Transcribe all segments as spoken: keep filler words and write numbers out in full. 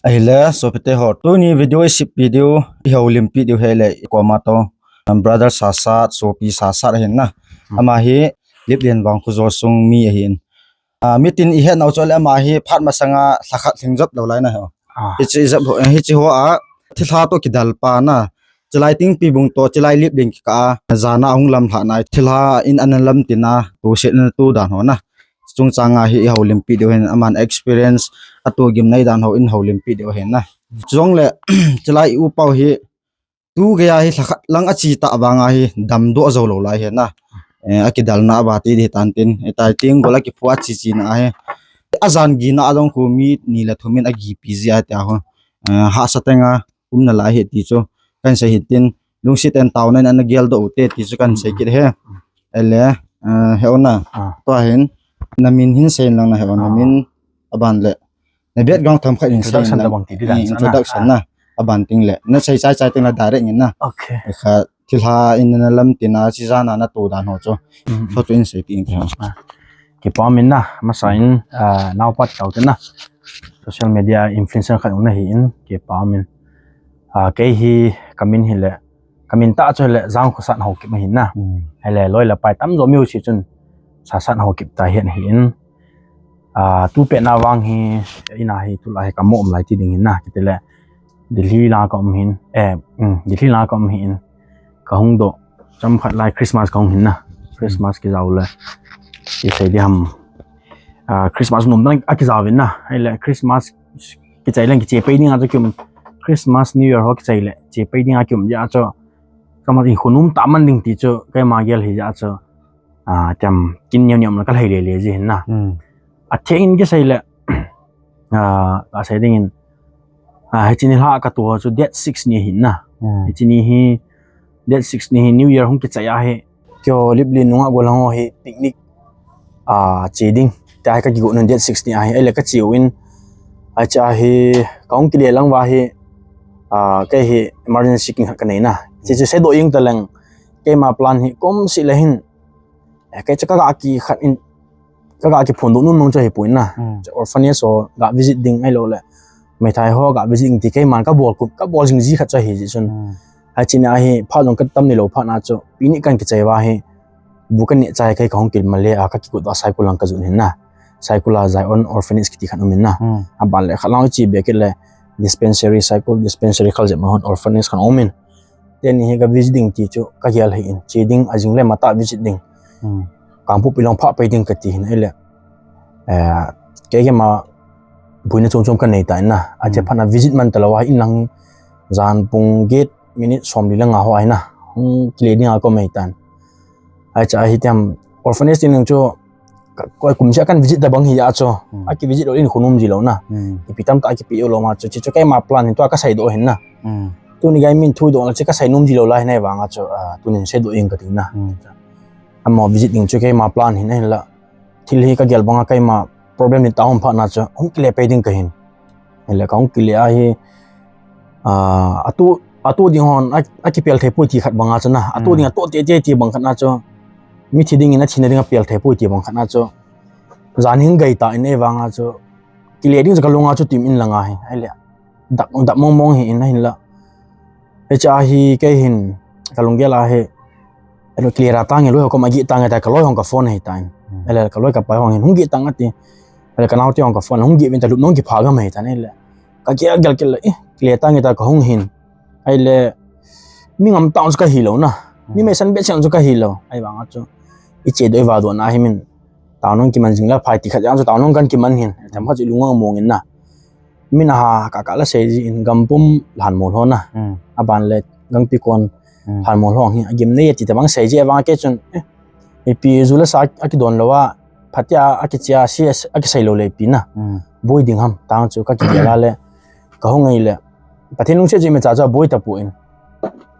Ahile, sopite ho, tuni video i sip video, i houlimpi diu hile, i koma to, um, brother Sasat, sopi Sasat ahin na. Hmm. Ama hi, Liplen Vangkho Josung mi ahin. Ah, mitin i hetnau chu le ama hi, phat masanga lhakhat lhing jop lou lai na ho. Ah. Hichi jop ho, hichi ho a, thilha to kidal pa na. Chilai Tingpi bung to, chilai Liplen kikah a, jana hung lamlhah nai, thilha in ana lamtin a, tu se na tu dan ho na. Chungchang a hi i houlimpi diu hin, aman experience, atu gimnei dan ho in houlimpi diu hin na. Chuleh, chilai i upa u hi, tu geiya hi lhakhat lang a chi ta vang a hi, damdoh jou lou lai hin na. Eh, akidalna a ba ti di tan tin, eh, tai ting gol a kiphu a chi chi na hi. Ajan gina a jong khu mi ni le thum in agipi ji a tia ho. Eh, hahsa tenga, umna lai hi ti chu, kan sei hitin, lungset in taona in ana geldoh u te ti chu kan sei kit e. Ele, eh, he ona. Ah. Tua hin, na min hin sei lang na he ona, ah, min aban le. Na background themkhat hin sei lang. Introduction tabang ti di dan, eh, introduction na. Aban ting le. Na sei chai chai ting le direct in na. Okay. Kha thilha in na lamtin a, chi jana na tu dan ho chu. Mm. Chu tu in sei ting te ho. Ah. Kipa um in na, masa in, ah, naopa tau te na. Social media influencer khat um na hi in, kipa um in. Ah, kei hi ka min hi le, ka min tah chu le Jangkhosat Haokip ahin na. Hmm. Hele loi le pai tamjo mi u si chun Sasat Haokip ta hi ahin. Ah, tu pet na vang hi, ina hi tu la hi ka mo um lai ti ding hin na, kiti le. Delhi la ka um hin, eh, um, Delhi la ka um hin. Ka hung doh, chomkhat lai Christmas ka hung hin na. Christmas kijao le. I sei di ham. Ah, Christmas nom dan a kijao vin na. Hele Christmas kichai leng kiche pei ding a chu kium. Christmas, New Year ho kichai le, che pei ding a kium jeh a chu. Kama in khonung ta man ding ti chu, keima gel hi jeh a chu. Ah, tiam kin niam niam na ka lhai le le ji hin na. Hmm. A thei in kisei le, ah, ka sei ding in, ah, hichi ni lha ka tu chu date six ni hin na. Hmm. Hichi ni hi, date six ni hi New Year hung kichai a hi. Kio Liplen nunga golang ho hi picnic, ah, che ding. Tia hi ka kigo nun date six ni a hi. Ele ka che u in, a cha hi, ka hung kile lang va hi, ah, kei hi emergency king ka nei na. Che che se do ing ta leng, keima plan hi, kom si le hin. Eh, kei cha ka ga ki khat in, ka ga kiphon doh nom nom chu hi pui na. Hmm. Orphanage ho ga visit ding ahilou le. Meithai ho ga visit ding ti keiman ka bol kum, ka bol jing ji khat chu hi ji chun. Hmm. Hichi ni a hi, phat jong ka tam ni lou phat na chu, picnic kan kichai va hi, bu ka neh chai kei ka hung kile ma le a, ka kigot a Saikul lang ka jun hin na. Saikul a Zion Orphanage kiti khat um in na. Hmm. Aban le khat lang chi be kit le dispensary, Saikul dispensary khal jep ma hon orphanage khat um in. Teni hi ka visit ding ti chu ka gel hi in, che ding a jing le mata visit ding. Hmm. Kangpokpi lang pha pei ding ka ti hin ele. Eh, kei keima buina chom chom ka nei ta in na. A che, hmm, phat na visit man ta lou a in lang jan pung get minute som li lang a ho ai na. Hung kile ding a ko mei tan. Ai cha hi tiam orphanage ti ning chu ka, koi kum sia kan visit ta bang hi a chu. Hmm. A ki visit lou in khonung ji lou na. Hmm. Ipi tam ta a kipe u lou ma chu, chi chu keima plan hin tua ka sei doh hin na. Hmm. Tuni gai min thu doh na chi ka sei nom ji lou lai nei vang a chu, ah, tunin sei doh ing ka ti na. Hmm. Amaho visit ding chu keima plan hin ahin la. Thil hi ka gel bang a keima problem ni ta hung phat na chu, hung kile pei ding ka hin. Hele ka hung kile a hi, ah, atu, atu ding hon, a, a kipel thei pui ti khat bang a chu na. Atu, hmm, ding a to te te ti bang khat na chu. Mi thi ding in a thina ding a pel thei pui ti bang khat na chu. Jan hin gai ta in ei vang a chu. Kile ding chu ka lung a chu tim in lang a hi. Hele. Dak, dak mong mong hi in ahin la. Hicha hi kei hin, ka lunggel a hi. Elo kile ra tang e, loi ho kom a gih tang e ta, ka loi hong ka phone hi tan. Hmm. Ele ka loi ka pai hong hin, hung gih tang a ti. Ele ka nau te hong ka phone, hung gih vin ta lup nong kipha gam hi tan ele. Ka gel gel kile, eh, kile tang e ta ka hung hin. Ele, mi ngam tang chu ka hi lou na. Mi, hmm, mei san be chen chu ka hi lou. Ai vang a chu. I che doi va do na hi min. Tao nung kiman jing la phai ti khat jang chu tao nung kan kiman hin. Themkhat chu i lung a mong in na. Min a ha ka ka la sei ji in gam pum lhan mol ho na. Hmm. Aban le gangpi kon, hmm, lhan mol ho hi. A gim nei ti te bang sei ji a vang ke chun. Eh, ipi ju la sa a kidon lou a. Phatia a kichia si a kisei lou le pi na. Hmm. Boi ding ham tang chu ka kigel a le. Ka hung ngai le. Pathen lungset ji me cha cha boi ta pu in.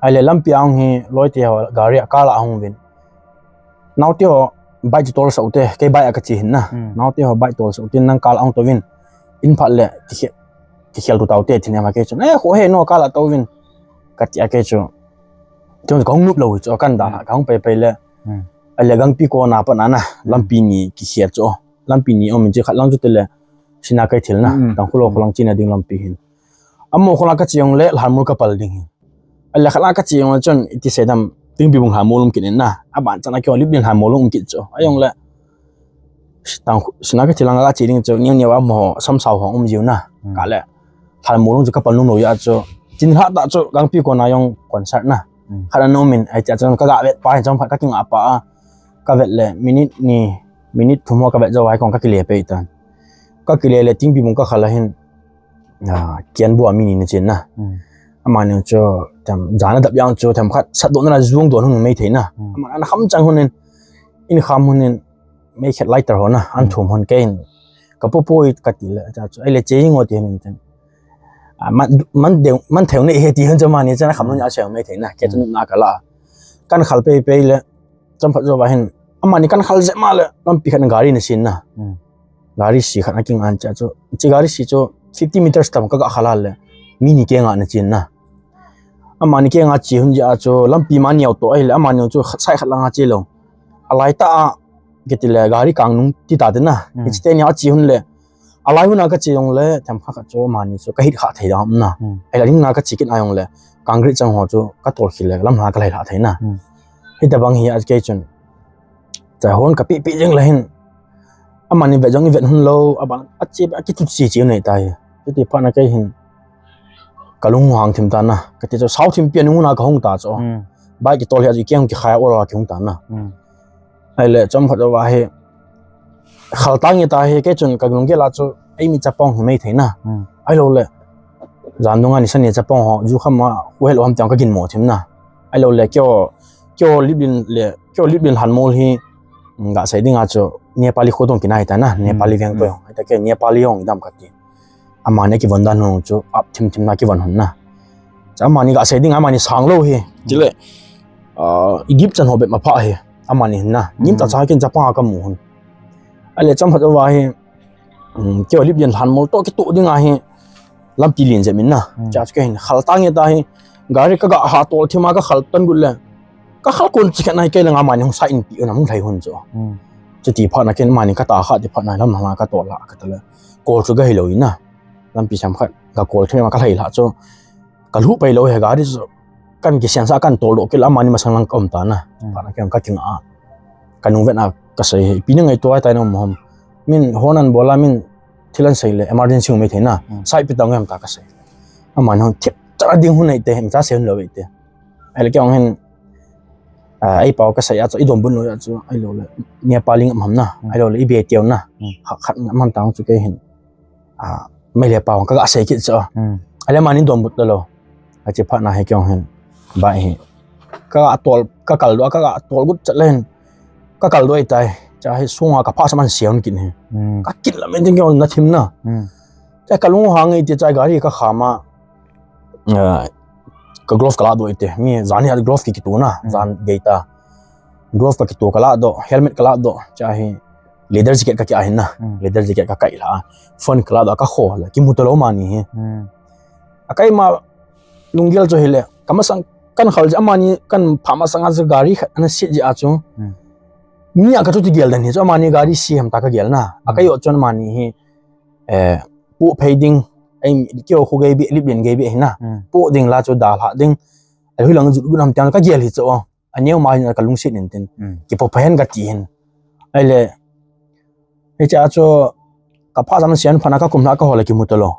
Ai le lampi a hung hi loi te ho gari a kal a hung vin. Naute ho bike chu tol sa u te, kei bike a ka che hin na. Hmm. Naute ho bike tol sa u te nang kal a hung to vin. In phat le, ki khel, ki khel tu tau te thin ema kei chu. Eh, kho he no kal a to vin. Ka ti a kei chu. Chun ka hung nup lou chu kan da, hmm, ka hung pai pai le. Hmm. A le gangpi ko na pa na na, hmm, lampi ni ki khel chu. Lampi ni om in chi khat lang chu te le. Sina kai thil na. Hmm. Tang khulo khulang china ding lampi hin. Amaho khola kache jongle lhanmol kapal ding hi. Ahile khat la kache jongle chun iti sei dam, Tingpibung lhanmol um kit in na. Aban chan a keiho Liplen lhanmol um kit chu. Ahijongle Sina kathi langa kache ding chu, neo neo a amaho Samsao ho um jiu na. Kale lhanmol um chu kapal nom lou jeh a chu, chin lhah tah chu Gangpi kona jong concert na. Khat ana um in, ahi tia chun kaga vet pa hin chomkhat kakingah pa a, kavet le minute ni, minute thum ho kavet jou a hi kong kakile pei tan. Kakile le Tingpibung kakhal a hin, Kianbua mi ni na chen na. Amani chu, jana dap jeng chu themkhat satdohna la jong don hun mai thei na. Amani ana kham chang hun in, in kham hun in, meikhet lighter ho na, an thum hun kei hin, kapupui kati le, achu ahile che jing o ti hin tin. Man theu nei he ti hin chu amani chun akham hun a seng mai thei na, kei chu nopna kala. Kakhal pei pei le, chomkhat jouva hin, amani kakhal jep ma le lampi khat a gari ana sen na. Gari se khat ana kingan cheh chu, hiche gari se chu fifty meters tam kaga khal a le, mi ni kenga ana chen na. Amani kenga che hun jeh a chu lampi ma neo toh ahile, amani chu side khat langa che lou. Alaitah a, kiti le gari kang nung ti ta te na. Hiche teni a che hun le, alai hun a kache jongle themkhat khat chu amani chu kahit kha thei dam na. Ahile ading na kache kit a jongle, concrete chang ho chu katol khel le lamlha kalhai lha thei na. Hitobang hi a kei chun, chahon kapeh peh jeng le hin, amani vet jong ivet hun lou, aban ache, akithu che che nei tai. Hiti phat na kei hin, kalung hang thim tan na. Kati chu sao thim pi a nung na kahung ta chu. Bike kitol hi a chu ikeng kikhai a ol a kihung tan na. Ahile chomkhat jouva hi, khal tang e ta hi, kei chun kalunggel a chu eimi chapang hi mai thei na. Ahilou le, jan dunga nisan ni chapang ho, ju kham a, khu helou ham tiang kaginmo thim na. Ahilou le, keiho, keiho Liplen le, keiho Liplen lhanmol hi, gasei dinga chu, Nepali kho toh kinai ta na, Nepali veng toh. Ahita kei Nepali jong idam kati. Amani kivon dan hung chu, ap thim thim na kivon hun na. Chu amani gasei dinga, amani sang lou hi. Chule, Egypt chan ho bep ma pha hi. Amani hin na. Nim ta cha kin chapang a kamu hun. Ahile chomkhat jouva hi, keiho Liplen lhanmol toh kitoh dinga hi, lampi len jep in na. Chua chu kei hin khal tang e ta hi, gari kaga ha tol thim a kakhal tan got le, kakhal kon chikhat na hi kei le amani hung sa in pi un a hung lhai hun chu. Chuti phat na kei amani kata kha ti phat na lamlha katol a kata le, kol chu kahilou in na. Lampi chomkhat kakol thim a kalhai lha chu, kalhuh pai lou hi gari chu, kan kisensah a kan toldoh kit le amani masang lang kaum ta na. Phat na kei kakinga a, kanung vet a kasei hi, ipi na ngaito a tai na um ham. Min hon ana bol a, min thil ana sei le emergency um mai thei na. Side pi tang em ta kasei. Amani hon thip chat a ding hun nei te, imacha sei hun lou te. Ahile kei jong hin, eipao kasei a chu, idonbut lou a chu, ahilou le, Nepali ngam ham na, ahilou le, ibe teu na. Khat ngam ham tang chu kei hin, Meitei pao kaga sei kit chu. Ahile amani donbut talou. Hiche phat na hi kei jong hin, bike hi, kaga tol, kakaldoh, kaga tol got chat le hin, kakaldoh tai. Chua hi sunga kaphahsam ana sen kit hi. Kakin lam in tin kei jong na thim na. Chua kalung hang e ti chua gari kakham a, ka glove kalahdoh te. Mi jan hi glove ki, kito na, jan gei ta. Glove kakito kalahdoh, helmet kalahdoh. Chua hi leather jacket kakeh ahin na. Leather jacket kakai lha. Phone kalahdoh, kakho le, kimu talou amani hi. Akai ma lunggel chu hile, kamasang, kakhal jeh amani, kaphah masang a chu gari khat ana set jeh a chu. Mi a kachuti gel dan hi chu amani gari se ham ta kagel na. Akai jo chun amani hi, poh phei ding, keiho kho gei beh, Liplen gei beh hi na. Poh ding la chu dalha ding. Ahilang jut got ham tiang kagel hi chu. Aneo ma hin kalungset in tin. Kipoh phei hen kati hin. Ahile, hichea chu kaphahsam sen phat na kakum lha kaho le kimu talou.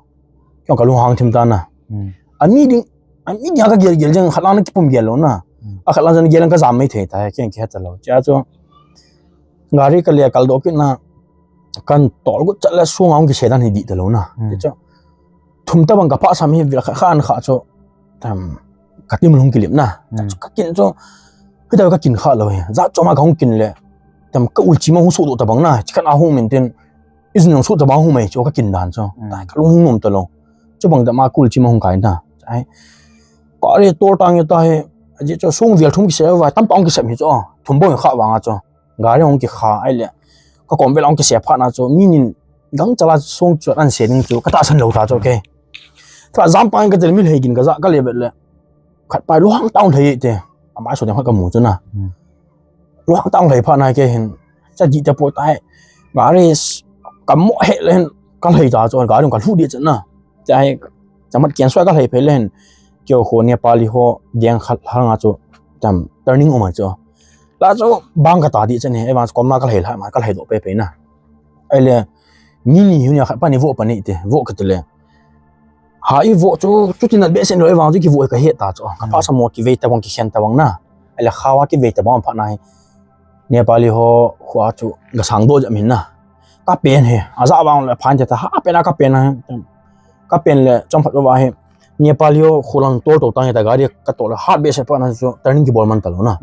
Kei jong kalung hang thim tan na. Ami ding, ami ding a kagel gel jeng khat lang na kipum gel lou na. Akhat lang jong gel lang kajam mai thei ta, kei jong kihe talou. Chua chu gari kale kaldoh kit na, katol got chat le sunga hung kise dan hi dih talou na. Ti chu, thum tobang kaphahsam hi vil khat khat ana kha chu, katim lung kilim na. Chu kakin chu, hita kakin kha lou hi. Jat chom a kahung kin le, tam kaulchi ma hung sohdoh tobang na, chikhat a hung min tin, ijat jong soh tobang hung mai chu kakin dan chu. Kalung hung nom talou. Chubang dam a kaulchi ma hung kai na. Gari tol tang e ta hi, ajeh chu song vel thum kise uva, tamtah hung kisem hi chu, thum bou kha vang a chu. Gari hung kikha ahile, kakom vel hung kise phat na chu, mi nin gangchal a song chu ana se ding chu katahsan lou ta chu kei. Tua jam pa in kache le mi lhei gin kaja kale vet le, khat pa lunghang tah in lhai te. Amai so ding khat kamu chu na. Lunghang tah in lhai phat na kei hin, cha dih tapoi tai. Gari kamo he le hin kalhai ta chu, gari kalhu dih chu na. Chua hi Tamat kian sua ka lhai phei le hin, kio kho Nepali ho deng khat hanga chu, tam turning um a chu. La chu bang ka ta di chen he, evan kom na ka lhai lha ma, ka lhai do pe pe na. Ai le, ni ni hu nia khat pa ni vo pa ni te, vo ka te le. Ha i vo chu, chu tin at be sen lo evan chu ki vo ka he ta chu. Ka pa sa mo ki ve ta bang ki khen ta bang na. Ai le khawa ki ve ta bang pha na hi. Nepali ho khua chu ga sang do jam hin na. Ka pen he, a za bang le phan te ta, ha pen a ka pen a. Ka pen le chom phat va he. Nepali ho khulang tol to tang ta gari ka tol hat be se pa na chu turning ki bol man ta lo na.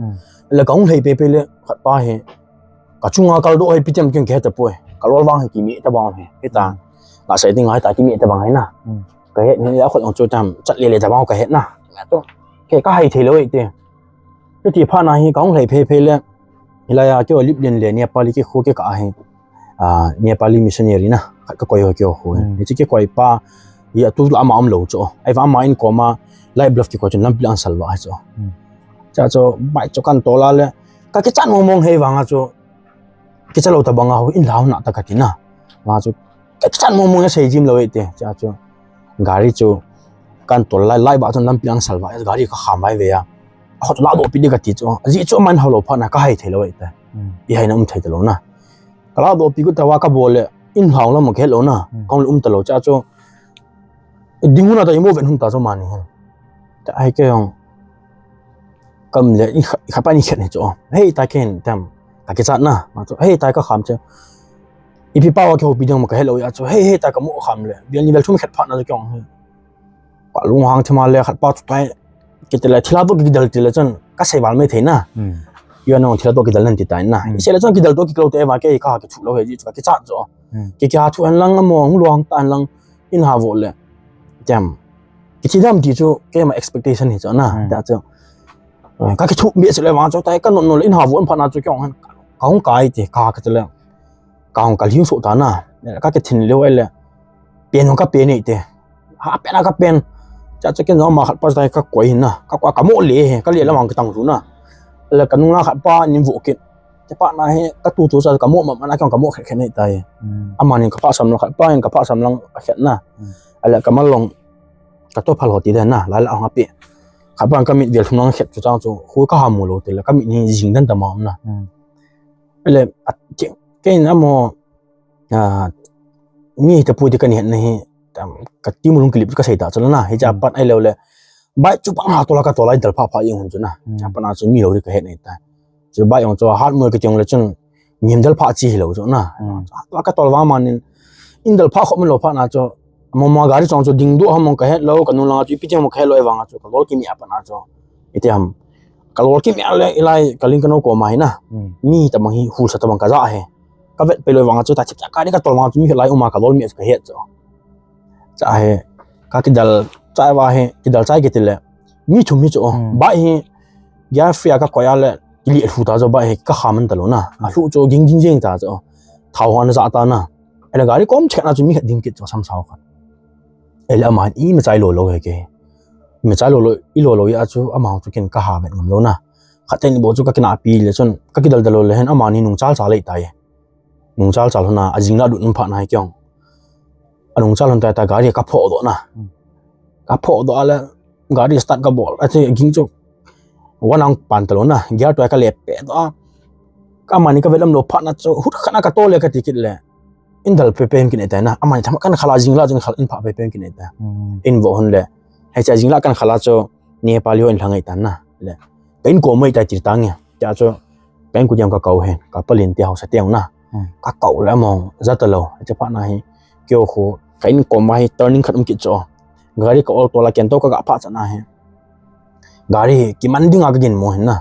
Le ka hung lhai pe pe le khat pa he. Ka chunga kal do he pitem kin ke ta poi. Ka lol vang he ki mi ta bang he. He ta. Ka sai ding hai ta ki mi ta bang he na. Ka he ni a khot ong chu tam chat le le ta bang ka he na. Ke ka hai thei lo he te. Chuti phat na hi ka hung lhai phei phei le, hilai a kio lip lin le Nepali ki khu ki ka hi, a, Nepali missionary na, khat ka koi ho kio khu. Hichi ki koi pa, hi a tu la ma um lo chu. Ai va ma in koma, light bluff ki koi chu lampi lang sal va chu. Cha chu, bai chu kan to la le, ka ki chan mong mong hei vanga chu, ki cha lo ta banga ho, in lau na ta ka ti na. Vanga chu, ka ki chan mong mong ya sei jim lo e te, cha chu. Gari chu kan tol lai, lai ba chun lampi ang sal va, gari ka kham vai ve a. A khot la do pi di ka ti chu. A ji chu man hau lo pha na ka hai thei lo ai ta. I hai na um thei ta lo na. Ka la do pi ku ta wa ka bol le in hlau lam ka he lo na. Ka um ta lo cha chu. Ding hun na ta i mo ven hun ta chu mani hen. Ta ai ke yong. Kam le i kha, i kha pa ni khen he chu. Hei ta ken tam. Ka ki chat na. Ma chu hei ta ka kham che. Ipi pa wa ke ho pi ding ma ka he lo ya chu. Hei hei ta ka mo kham le. Bial ni bel thum khet pha na chu kyong. Ka lung hang thima le khat pa chu tai. Ki te le thila to ki dal ti le chun ka sei val mai thei na. Yo no thila to ki dal nan ti tai na. I sei le chun ki dal to ki klo te va ke ka ki thu lo he ji chu ka ki chat chu. Ki ki ha thu an lang mo hung lo hang ta an lang in ha vo le. Tem. Ki thi dam ti chu ke ma expectation hi chu na. Ta chu. Ka ki thu mi se le vang chu tai ka no no le in ha vo an pha na chu kyong han. Ka hung kai ti ka ka chu le. Ka hung ka liu so ta na. Ka ki thin le wai le. Pen hung ka pen nei te. Ha pen a ka pen. Cha cha ken ma khat pa tai ka koi na. Ka kwa ka mo le he. Ka le la mang ka tang ru na. Le ka nung la khat pa nin vo kit. Te pa na he ka tu tu sa ka mo ma na ka mo khet khet nei tai. Ama nin ka pa sam la khat pa in ka pa sam lang khet na. Ale ka mal long ka to phal ho ti de na. La la hung a pi. Khat pa ka mit vel thum lang khet chu chang chu. Khu ka ha mu lo te le ka mit ni jing dan ta ma na. Le ke ke na mo a, mi te pu ti ka ni na hi, tam, ka ti mu lung clip ka sei ta chu na, hi cha pat ai lo le, bai chu pang ha to la ka to la in dal pha pha yung hun chu na, cha pat na chu mi lo ri ka he nei ta. Chu bai yong chu hat mu ka tiong le chun, mi dal pha chi hi lo chu na. Ka to la vang man in, in dal pha kho mun lo pha na chu, mo mo gari chong chu ding du ha mong ka he lo, ka nu la chu pi tiang mo ka he lo e vang chu, ka lol ki mi a pat na chu. Iti ham, ka lol ki mi a le, ilai, ka ling ka no ko ma hi na. Mi ta bang hi, hul sa ta bang ka za he. Ka vet pe lo vang chu ta chip cha ka ni ka tol vang chu mi lai uma ka lol mi ka het chu. Cha he ka kidal chai va he kidal chai ke tile. Mi thum mi chu. Ba hi gear free a ka koi a le kili hlu ta chu ba he ka kha man ta lo na. A hlu chu ging ging jeng ta chu. Thau han za ta na. Ele gari kom chek na chu mi het ding kit chu sam sao ka. Ele ama i ma chai lo lo he ke. I ma chai lo lo i lo lo ya chu ama chu ken ka ha vet ngam lo na. Khat ten bo chu ka kina pi le chun ka kidal dal lo le hen ama ni nung chal cha le ta ye. Nung chal chal huna, a jing la dut nun pha na hai kyong. A nung chal hun ta ta gari ka pho do na. Ka pho do a le gari start ka bol. A che ging chu. Wa nang pan ta lo na. Gear to ka le pe do a. Ka mani ka velam lo pha na chu. Hut khana ka to le ka ti kit le. In dal pe pe kin eta na. A mani tham kan khala jing la jing khal in pha pe pe kin eta. In vo hun le. Hai cha jing la kan khala chu. Nepali ho in lhangai ta na. Le. Ka in ko mai ta tir ta nge. Cha chu. Ka in ku diam ka kau hen, ka palin te hausa te na. Ka kau le among, za ta lo, che pa na hi, kio khu, ka in kom ba hi turning khat um kit cho. Gari ka ol to la ken to ka ga pha cha na hi. Gari hi, ki man ding a ka gin mo hin na.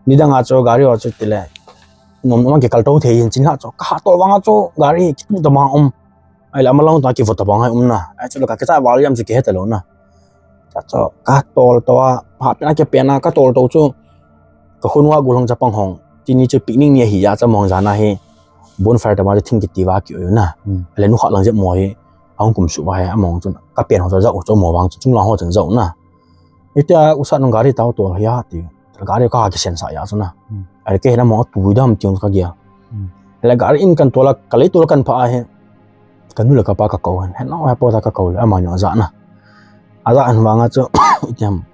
Ni dang a cho gari o cho ti le. Nom nom ki kal to thei hin chin ha cho. Ka ha to wang a cho gari hi, ki tu ta ma um. Ai la ma long ta ki vo ta bang hai um na. Ai chu ka ke cha wal yam chu ki he ta lo na. Cha cho ka tol to a, ha pe na ke pe na ka tol to chu. Ka khun wa gu long cha pang hong. Ti ni chu picnic ni hi ya cha mong ja na hi. Bonfire ta ma chu thing ki ti wa ki u na. Le nu kha lang je mo hi. Hong kum su wa hi a mong chu. Ka pen ho cha ja u cho mo wang chu chung la ho chan ja u na. Ite a u sa nung gari tau tol hi a ti. Gari ka ha ki sen sa ya chu na. Ai ke na mo tu dam ti ka gia. Le gari in kan tola, ka lei tola kan pha a he. Ka nu le ka pa ka kau hen. Hen no he po ta ka kau le, ama nyo za na. Aja an vanga chu itiam.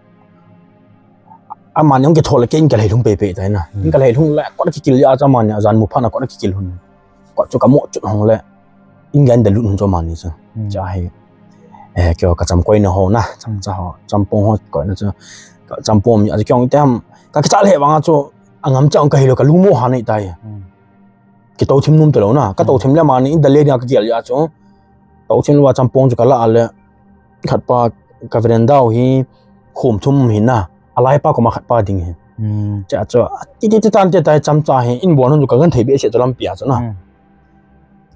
Amani hung kithol le kei in kalhei lhung pepe tai na. Hmm. In kalhei lhung le kot kikil a chu amani ajan mu phat na kot kikil hun. Kot chu kamo chut hong le. In gan da lut hun chu amani chu. Hmm. Cha hi. Eh, kio ka cham koi na ho na. Cham cha ho. Champong ho koi na chu. Ka champong mi a chu kiong itiam. Ka kicha le vanga chu angam cha ong ka hilo ka lungmo ha nei tai. Hmm. Kito thim num talou na. Ka to thim le amani in da le dia ka kial ya chu. To thim le wa champong chu ka la le. Khat pa ka veranda hi khum thum hi na. Alai pa koma khat pa ding hi. Hmm. Cha chu. Ti ti ti tan te tai cham cha hi. In bon hun chu ka gan thei be se chu lampi a chu na. Hmm.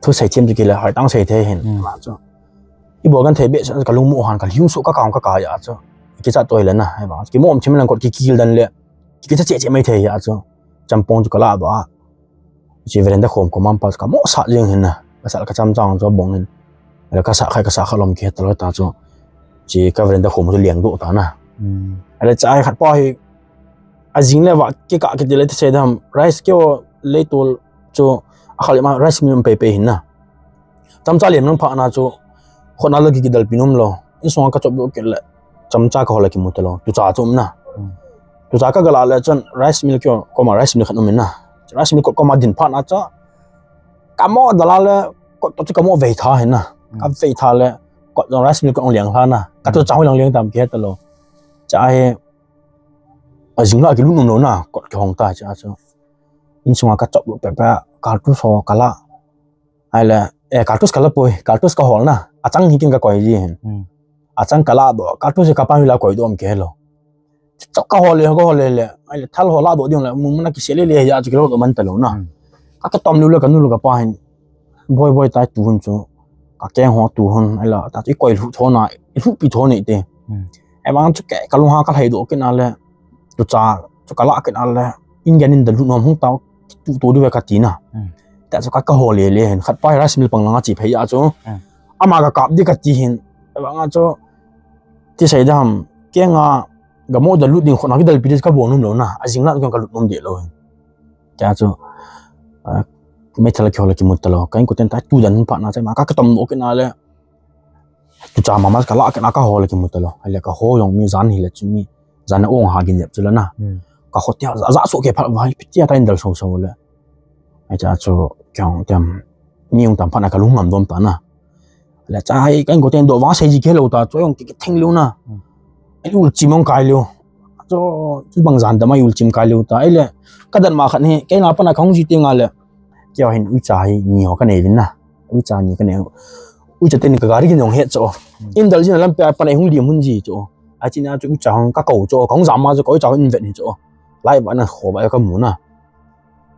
Thu sei thim chu kile hoi tang sei thei hin. Hmm. Ma chu. I bo gan thei be se ka lungmo han ka hiung su ka kaung ka ka ya chu. Kicha toi le na. Hai ba. Ki mom thim lang kot kikil dan le. Kicha che che mai thei ya chu. Champong chu ka la ba. Chi veranda khom ko mam pa ka mo sa jing hin na. Ka sa ka cham chang chu bong hin. Ala ka sa khai ka sa kha lom ki het lo ta chu. Chi ka veranda khom chu liang do ta na. Hmm. Ala cha ai khat pa hi. A jing le va ki ka ki dile te se dam. Rice kio le tul chu. A khali ma rice mi um pe pe hin na. Cham cha liam nang pha na chu. Khona lo ki ki dal pi num lo. In song ka chop lo ki le. Cham cha ka hol a kimu talou. Tu cha chu um na. Hmm. Tu cha ka gala le chun rice mill kio, koma rice mill khat um in na. Rice mill kot koma din phat na cha. Ka mo dala le kot to chu ka mo vei tha hin na. Hmm. Ka vei tha le kot rice mill kot ong liang hla na. Ka tu cha hoi lang liang tam ki het talou. Cha hi. A jing la ki lu num lo na. Kot ki hong ta cha chu. In sunga ka chop lo pe pe. Ka tu so ka la. Ai le, eh, cartridge ka la poi, cartridge ka hol na, a chang hi kin ka koi ji hin. Hmm. A chang ka la do, cartridge ka pa hi la koi do am ke lo. Chok ka hol le, ka hol le le, ai le thal hol la do ding le, mun na ki se le le ya chu ki lo do man ta lo na. Hmm. Ka ke tom lu le ka nu lu ka pa hin. Boi boi tai tu hun chu. Ka keng ho tu hun, ai la, ta i koi lu tho na, i lu pi tho nei te. Hmm. Ai bang chu ke, ka lung ha ka lhai do ke na le. Tu cha, chu ka la ke na le. In gen in da lu nom hung tau, tu tu di ve ka ti na. Hmm. Ta chu ka, ka hol le le hin. Khat pa rice mill pang langa chi phei a chu. Hmm. Ama ka kap di ka ti hin. Vanga chu. Ti sei dam. Kenga ga mo da lut ding khona ki dal pi di ka bo num lo na. A jing la ka lut num de lo hin. Ta chu. A, me thala ki hol ki mut ta lo. Ka in ko ten ta tu dan pa na cha ma ka ka tom no ke na le. Tu cha mama ka la ka na ka hol ki mu talou. Ai le ka ho jong mi jan hi le chu mi. Jan a ong ha gin jep chu le na. Hmm. Ka ho tia za, za so ke pha va hi pi tia ta in dal so so le. Ai cha chu kyong tiam. Mi ong tam pha na ka lung ngam dom ta na. Le cha hai ka in ko ten do va sei ji ke lo ta chu ong ki, ki theng lu na. Hmm. Ai ul chi mong kai lu. Chu, chu bang jan da mai ul chim kai lu ta. Ai le ka dan ma khan hi. Ke na pa na ka hung ji ti nga le. Kio hin uicha hi ni ho ka nei vin na. Uicha ni ka nei. Uicha te ni ka gari kin jong het cho. Hmm. In dal jin lam pe pa nei hung lim hun ji cho. A chi na chu uicha hung ka ko cho. Ka hung jam ma cho ka uicha hung in vet ni cho. Lai ba na kho ba ka mu na.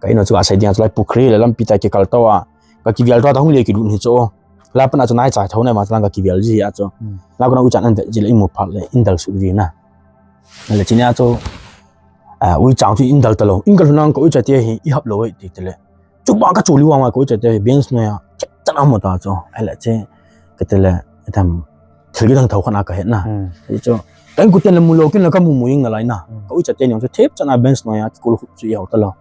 Ka ino chu a sai dia chu lai pukhri le lampi ta ki kal to a. Ka ki vial to ta hung le ki lut ni cho. Lai pa na chu nai cha tho na ma lang ka ki vial ji a cho. Hmm. La ko na uicha nan vet ji le in mu phat le in dal su ji na. Le chi na chu. A, uicha chu in dal ta lo. In ka lhun ang ka uicha te hi, i hap lo e, ti te le. Chu ba ka chu liu ang ka uicha te hi, Benz noi a, chep chan a mo ta chu. Ai le che, ka te le, tham, thil ki dang thau khan a ka het na. Hmm. Ti chu, ka in ko ten le mu lo, kin le ka mu mu ing na lai na. Hmm. Ka uicha te ni chu, thep chan a Benz noi a, ki kul khup chu i hau ta lo.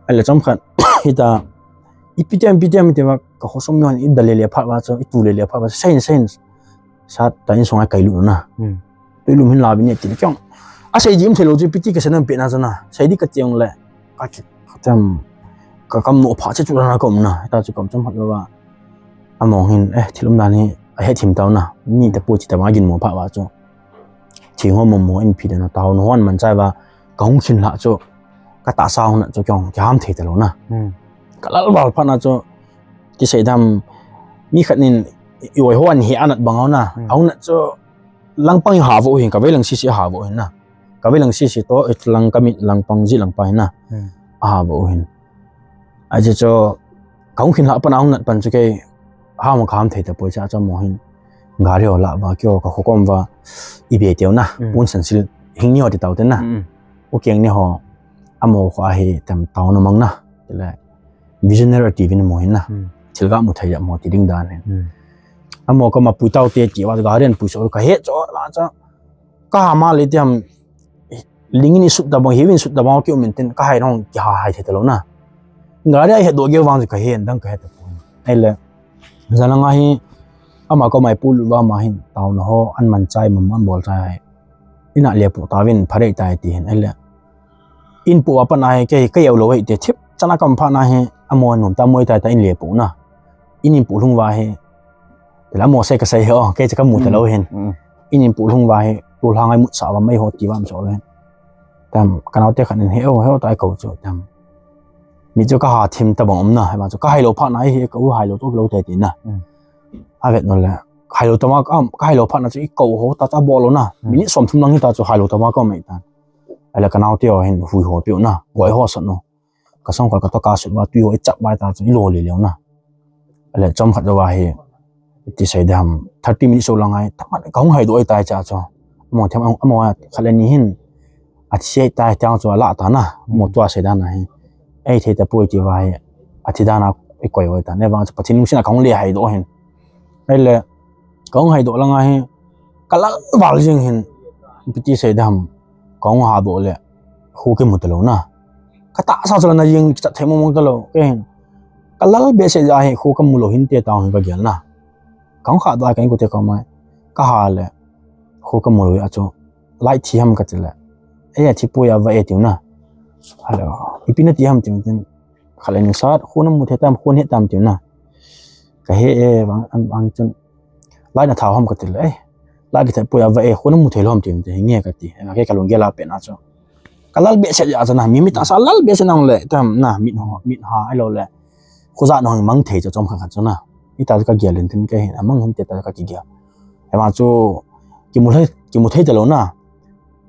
Ai le chom khan, hi ta, i pi tiam, pi tiam, i te va, ka ho som yon, i dal le le phat va chu, i tu le le phat va, sen, sen. Sa ta in song a kai lu na. Hmm. Tu lu min la bi ne ti le kyong. A sei ji um thei lo chu piti ka sen am pe na chu na. Sei di ka tiang le. Ka ki, ka tem, ka kam no pha che chu na ka um na. Ta chu kam cham phat lo ba. A mong hin, eh, thil um dan hi, a he thim tau na. Ni ta pu chi ta ma gin mo pha ba chu. Thing ho mo mo in phi de na tau no hon man chai ba. Ka hung khin la chu. Ka ta sa hon na chu kyong, ki ham thei ta lo na. Hmm. Ka lal val pha na chu. Ti sei dam, mi khat nin, i oi ho an hi anat bang ho na. Hmm. Hau na chu, lang pang ha vo hin, ka vei lang sisi ha vo hin na. Ka vei lang sisi to, i lang ka mit lang pang, ji lang pa hin na. Hmm. Ha vo hin. A ji chu, ka hung khin la pan, hung nat pan chu kei, ha mo ka ham thei ta poi cha chu mo hin. Gari ho la ba, kio ka khokom va, i be teu na, Hmm. pun san sil, hing ni ho ti tau te na. Hmm. U keng ni ho, a mo kho a hi, tem tau na mang na. Ti le, visionary ti vin mo hin na. Hmm. Thil ga mu thei ya mo ti ding dan hin. Hmm. A mo ka ma pui tau te ti va, gari an pui so, ka he cho, la cha. Ka ha ma le ti ham, Ling in i sut ta bang, hiu in sut ta bang, ki um in tin, ka hai nong, ki ha hai thei ta lo na. Gari a i het do geu vang chu ka he, dang ka he ta pon. Ai le, jan langa hi, Ama koma ipolut uva ama hin taona ho, an man chai, mama an bol chai. Ina le pu tavin pharei tai ti hin, ahile. In pu apat na hi kei, kei au lou hi ti, thip chana kam phat na hi, amo nom ta moi tai ta in le pu na. In in pu lhung uva hi. Tela mo sei ka sei ho, kei cha ka mu ta lou hin. In in pu lhung uva hi, tu lha ngai mut sa uva mai ho ti uva am so lou hin. Tam, ka nau te khan in he o, he o tai ko chu, tam. Mi chu ka ha thim ta bang um na, he ma chu ka hai lou phat na hi, ka u hai lou to lou te ti na. A vet no le, hai lou ta ma ka, ka hai lou phat na chu i ko ho ta cha bol lou na. Minute som thum lang hi ta chu hai lou ta ma ka mai ta. Ahile ka nau te ho hin hui ho piu na, goi ho sa no. Ka song kol ka to ka sut uva tui ho i chap uva ta chu i lo le leu na. Ahile chom khat uva hi, ti sei dam, thirty minutes so lang ai, thaman ka hung hai do ai tai cha chu. Amo them, amo khat le ni hin, a thi ai tai tiang chu a la ta na, mo tua sei dan na hi. Ei thei ta poi ti uva hi, a thi dan a i koi uva ta, ne vang chu Pathen lungset a ka hung le hai do hin. Ahile, ka hung hai do lang a hi, ka lal val jing hin, ipi ti sei dam, ka hung ha do le, khu ki mu ta lou na. Ka tahsa chu la na jing, ki chat thei mong mong ta lou, ke hin. Ka lal be se ja hi, khu ka mu lou hin te ta hung ka gel na. Ka hung kha do a ka in ko te ka mai, ka ha le, khu ka mu lou a chu, light thi ham ka ti le. E, a thi poi a va e tiu na. Hello, ipi na ti ham tiu tin. Khat le ni sat, khu na mu thei tam, khu na he tam tiu na. Ka he e, vang, an, vang chun. Light na thau ham ka ti le, eh. Light ki thei poi a va e, khu na mu thei lou ham tiu te, nge ka ti. Ka ke ka lung gel a pe na chu. Ka lal be se ja chu na, mi mit a sa lal be se na le, tam na, mit ho, mit ha, ai lo le. Khu ja no mang thei chu chom khat khat chu na. I ta ka gel in tin ka hin, a mang hin te ta ka ki gel. He ma chu, ki mu thei, ki mu thei ta lou na.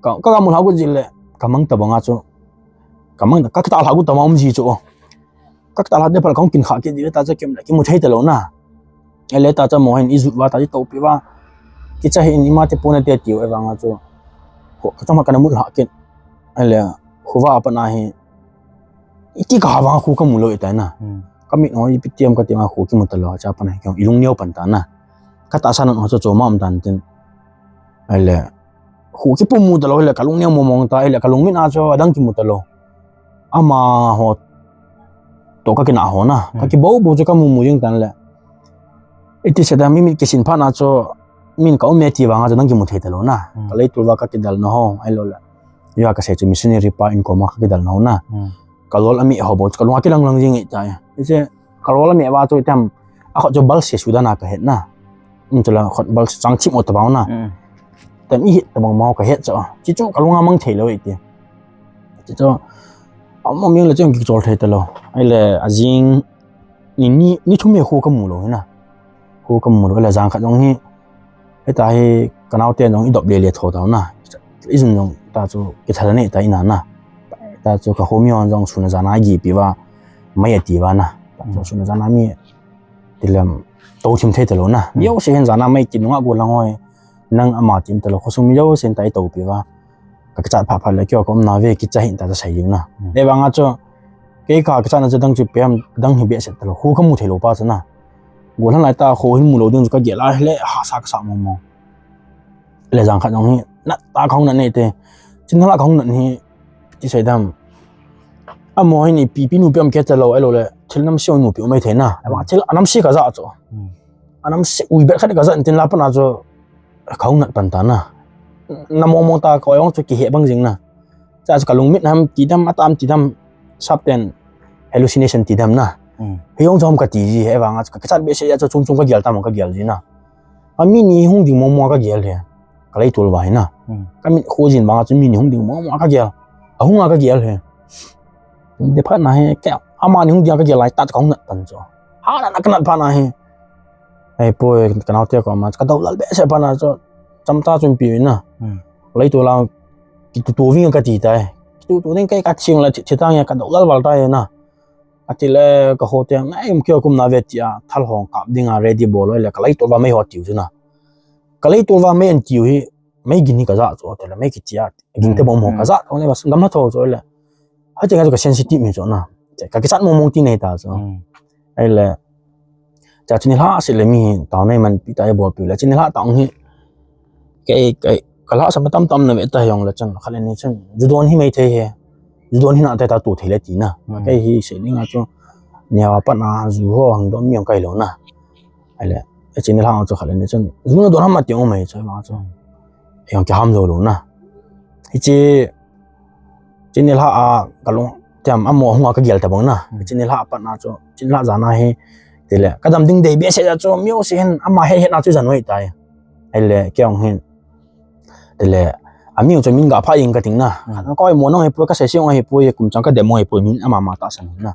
Ka, ka, ka mu lha gu ji le, ka mang ta bang a chu. Ka mang, ka, ka ta lha gu ta ma um ji chu. Ka ta lha de pal kong kin kha ki di ta cha kim le ki mu thei ta lou na. Ele ta cha mo hin i jut uva ta i to pi uva. Ki cha hin i ma te pu na te tiu e vang a chu. Ko ka cha ma ka na mu lha kin. Ele khu va pa na hi. I ti ka ha vang khu ka mu lou i ta na. Ka mit ho i pi tiam ka ti ma khu ki mu ta lou cha pa na hi ka i lung neo pan ta na. Ka tahsa na ho chu chu ma um tan tin. Ele khu ki pu mu ta lou le ka lung neo mo mong ta ele ka lung mit a chu adang ki mu ta lou. Ama ho to ka kina ho na, ka ki bo bo chu ka mu mu jing tan le. Iti se da mi mit kisin pha na chu min ka um e ti vang a chu nang ki mu thei ta lou na. Ka lei tul va ka ki dal na ho, ai lo le. Yo ka se chu missionary pa in ko ma ka ki dal na ho na. Ka lol a mi ho bo chu ka lung a ki lang lang jing i ta. Ise ka lol a mi va chu tam a kho chu bal se su da na ka het na. Um chu la kho bal se chang chim o ta ba na. Tam i het ta bang ma ka het chu. Chi chu ka lung a mang thei lou i ti. Ti chu, a mo ming le chang ki chol thei ta lou. Ai le, a jing, ni, ni, ni thum e khu ka mu lou hi na. Khu ka mu lou, le jang khat jong hi. He ta hi, ka nau te jong i dop le le tho ta na. I jun jong ta chu, ki tha ne ta i na na. Ta chu ka khu mi hon jong sun a jana gi pi va. Mai a ti va na. Ta chu sun a jana mi. Ti lem, to thim thei ta lou na. Mi yo se hen jana mai ki nunga go lang hoi. Nang ama tim ta lou, khosung mi jo sen ta i to pi va. Ka kichat pha pha le kyo ka um na ve kicha hin ta ta sai na. Ei vang a chu, kei ka kichat na chu dang chu pem, dang hi be se ta lou, khu ka mu thei lou pa chu na. Go hlan lai ta khu hin mu lou ding chu ka gel a le ha sa ka sa mo mo. Le jang khat jong hi, na ta ka hung na nei te. Chin la ka hung na ni, ti sai dam. A mo hi ni pi pi nu pem ke ta lou, ai lo le, thil nam siu nu pi mai thei na. Ai vang thil a nam si ka ja chu. A nam si ui be khat ka ja tin la pa na chu. Ka hung nat pan ta na. Na mong mong ta ka ong chu ki he bang jing na. Cha chu ka lung mit ham ti dam, a tam ti dam, sap ten hallucination ti dam na. He ong chu ham ka ti ji he vang a chu ka chat be se ya chu chung chung ka gel ta mong ka gel ji na. A mi ni hung ding mong mong ka gel he. Ka lei tul va he na. Ka mit khu jin vang a chu mi ni hung ding mong mong ka gel. A hung a ka gel he. De phat na he, ka ama ni hung ding ka gel lai ta chu ka hung nat pan chu. Ha na na ka nat phat na he. Ai poi, ka nau te ko ma, ka dau lal be se pa na chu, cham ta chun pi na. Lei tu la, ki tu tu ving ka ti tai. Ki tu tu ding kai ka ching la, chi tang ya ka dau lal val tai na. A ti le ka ho te, na im kyo kum na ve ti a, thal hong kap ding a ready bol le, ka lei tu va mai ho tiu chu na. Ka lei tu va mai an tiu hi, mai gin hi ka ja chu, te le mai ki ti a, gin te bom ho ka ja, ne ba gam na tho chu le. Ha te ka chu ka sensitive mi chu na. Ka ki chat mo mo ti nei ta chu. Ai le, Cha chini lha se le mi hi, tao nei man pi ta e bol pi le, chini lha tao hi. Kei, kei, ka lha sa ma tam tam na ve ta yong le chun, kha le ni chun, ju don hi mai thei he. Ju don hi na te ta tu thei le ti na. Kei hi se ni nga chu, nia wa pa na, ju ho hang don mi yong kai lo na. Ai le, Hiche nilhah chu khat le ni chun, juna don ham ati um mai chu, vang chu. Jong kiham jou lou na. Hiche, hiche nilhah a, kalung, tiam, amo hunga kagel tabang na. Hiche nilhah a pat na chu, hiche nilhah jan a hi, tile, kadam ding dei behseh a chu, mi jouse hin, ama he he na chu jan hoi tai. Ahile, kei jong hin, tile, ami jong chu min ga pha jeng kating na. Koi mo nang hipoi, kasei sei jong hipoi, kum chang kadem jong hipoi, min ama ma tahsan na.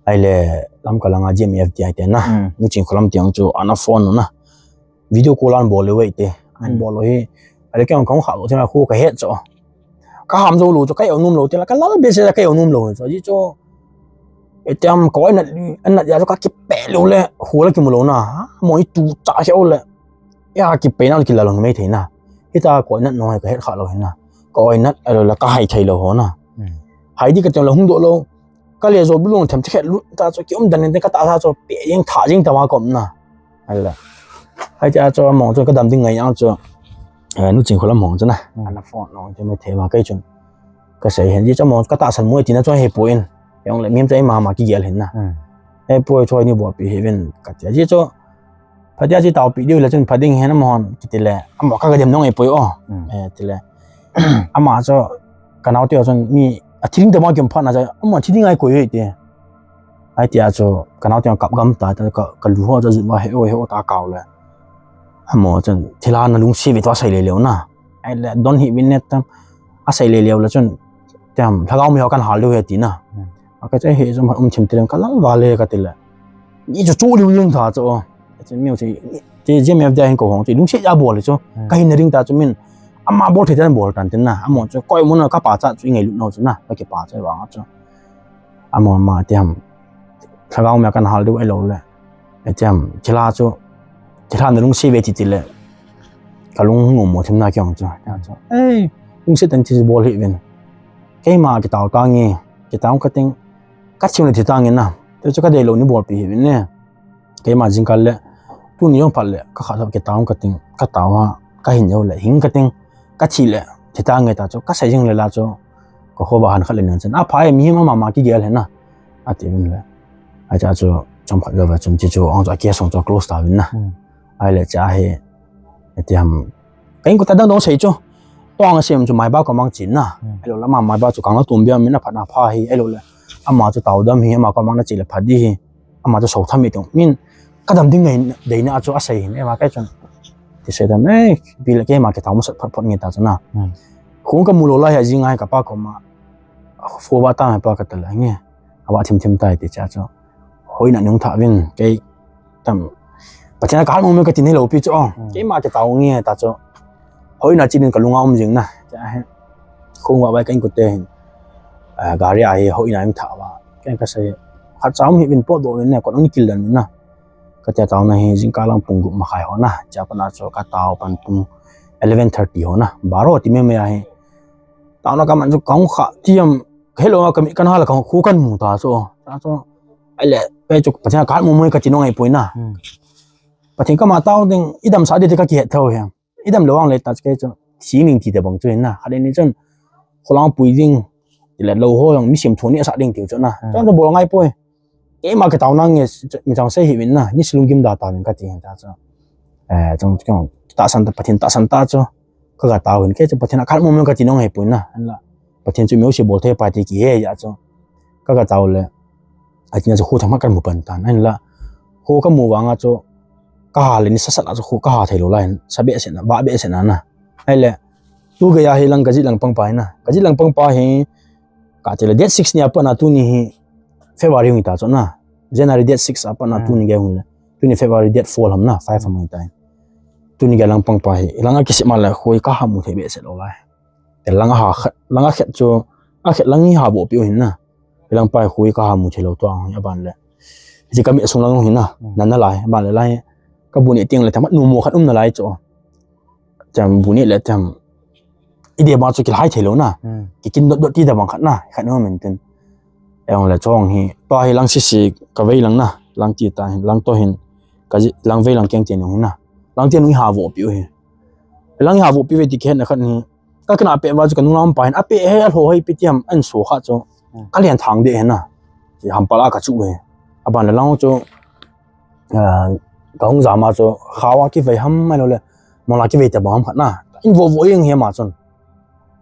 Ahile, Lamka langa G M F D I te na. Nu Chingkholam tiang chu, ana phone na. Video call an bol le ve te. An bol lou hi. Ahile kei jong kahung kha lou thei na khu kahet chu. Kaham jou lou chu, ka eo nom lou te la, kalal behseh a ka eo nom lou chu. Ajeh chu, etiam ka oi nat, an nat a chu ka kipe lou le, khu la kimu lou na. Mo hi tu cha he o le. Ya kipe na kilal lou mei thei na. Hita ka oi nat nung kahet kha lou hi na. Ka oi nat a lou la ka hai thei lou ho na. Hai di kati lou hung doh lou. Ka le jo bilung them che khet lut ta chu ki um dan in ka ta sa chu pe jeng tha jeng ta ma kom na. Ahile. Hai tia chu among chu kadam ding ngai ang chu. Eh, Nu Chingkholam mong chu na. Ana phone nong te me the ma kai chun. Kasei hen ji chu among ka tahsan mo tina chu hepoi. Jong le mim chu ima ma kigel hen na. Hepoi chu ni bolpi hih uvin kati ji chu. Phatea chu taopi diu le chun pha ding hen amahon kiti le. Amo ka kadem nong hepoi o. Eh, tile. Ama chu, kanao te chun mi, athi ding te ma kim phat na chu, ama thi ding ai koi e ti. Ai tia chu, kanao te kap gam ta, ta ka, kalu ho chu jun va he o, he o ta kau le. Amo chun, thilha na lungsi ve tua sei le leu na. Ahile, don hi vin net tam, asei le leu le chun, tiam, lhagao mi ho kan hal diu he ti na. Aka chu he chu, um thim ti le, kalal va le kati le. Ni chu chu liu liu tha chu. Chu miu chu, chu G M F D I hin ko hong chu, lungset a bol chu. Ka hin ring ta chu min, ama bol thei tan bol tan tin na. Amo chu, koi mun ka pa cha chu, i ngailut nau chu na. Ka kipa chu vang chu. Amo ma ti ham. Lhagao mi a kan hal diu ahilou le. Ti ham, thilha chu. Thilha na lungset ve ti ti le. Ka lung ngum mo thim na kei hong chu. Ei, lungset tan ti bol hi vin. Keima kitao ta nge, kitao ka ting. Ka thim le thi ta nge na. Te chu ka dei lou ni bolpi hi vin ne. Keima jingkal le, tuni jong phat le, ka khat ho kitao ka ting, ka tao a, ka hin jou le, hing ka ting, ka thi le, thi ta nge ta chu, ka sei jing le la chu, ka kho ba han khat le nang chen. A pha e mi him ama ma kigel he na. Ati vin le. Acha chu, chom khat jou ve chun, ti chu, ong chu, a case ong chu, close ta vin na. Ahile cha he, ti ham, ka in ko ta dang dong sei chu. Tong a sem chu, mai ba ko mang chin na. Ahilou le, ama mai ba chu, kang la tum bia min a phat na pha hi, ahilou le. Ama chu tao dam hi, ama ko mang na chi le phat di hi. Ama chu so tham mi tung. Min, ka dam ding ngai dei na chu asei hin, ema kai chun. Ti sei dam, eh, bi le keima kitao masat phot phot nge ta chu na. Khung ka mu lou lai hi a jing ai ka pa ko ma. Fo va ta pa ka ta la nge. Ava thim thim tai ti cha chu. Hoina nung tha vin, kei tam. Pathen a ka hal mo me ka tin hi lou pi chu. Keima kitao nge ta chu. Hoina chi din ka lunga um jing na. Cha he. Khung va vai ka in ko te hin. Ah, gari a hi hoina in tha va. Ken ka sei, khat cha um hi vin po do vin ne, kon ong ni kil dan vin na. Ka tia tao na hi, jingkah lang pung gup ma khai ho na. Cha pa na chu ka tao pan pung eleven thirty ho na. Baro ti me me a hi. Tao na ka man chu ka hung kha, ti am, hello, ka mi kan hala ka khu kan mu ta chu. Ta chu, ai le, pe chu, Pathen a ka mu mu ka ti nong ai poi na. Pathen ka ma tao ding, i dam sa di ti ka ki het thau hi. I dam lou ang le ta chu kei chu. Si ning ti te bang chu hin na. Khat ni chun. Kholang pui ding. Ti le lou ho jong mi sim thu ni sa ding ti chu na. Chang chu bol ngai poi. Keima ka tao nang nge mi chang sei hi vin na. Ni silung kim da ta vin ka ti hin ta chu. Eh, chang chu kei ta san ta Pathen ta san ta chu. Ka ga tao hin kei chu Pathen a khat mo mo ka ti nong he poi na. An la. Pathen chu mi u si bol the pa ti ki he ya chu. Ka ga tao le. A ti na chu khu thang ma kan mu pan tan. An la. Khu ka mu vang a chu. Ka ha le ni sa sa na chu khu ka ha thei lou lai, sa behseh na, ba behseh na na. Ahile, tu gei a hi lang ka jit lang pang pa hi na. Ka jit lang pang pa hi, ka ti le date six ni a pat na tuni hi February hung ta chu na. January date six a pat na tuni gei hung le. Tuni February date four ham na, five ham hung ta. Tuni gei lang pang pa hi, lang a kisih ma le khu ka ha mu thei behseh lou lai. Te lang a ha khat, lang a khat chu, a khat lang hi ha bo pi u hin na. Hilang pai khu ka ha mu thei lou tuang hi aban le. Hiche ka mi sung lang hi na, nan na lai, aban le lai. Ka bu ni tiang le tham nu mo khat um na lai chu. Cham bu ni le tham. I de ma chu ki lai thei lou na. Ki kin dot dot ti da bang khat na, khat no men tin. Eng le chong hi, pa hi lang sisi ka vei lang na, lang ti ta hin, lang to hin. Ka ji, lang vei lang keng ti nung hin na. Lang ti nung ha vo pi u hi. Lang ha vo pi ve ti khen na khat ni. Ka kina pe va chu ka nung lam pa hin, a pe he a lho hei pi ti ham an so kha chu. Ka lian thang de he na. Ti ham pa la ka chu ve. Aban le lang chu. Ah, Ka hung jam a chu, khawa kivei ham, ahilou le, mola kivei tabang ham khat na. In vo vo ing hi ama chun.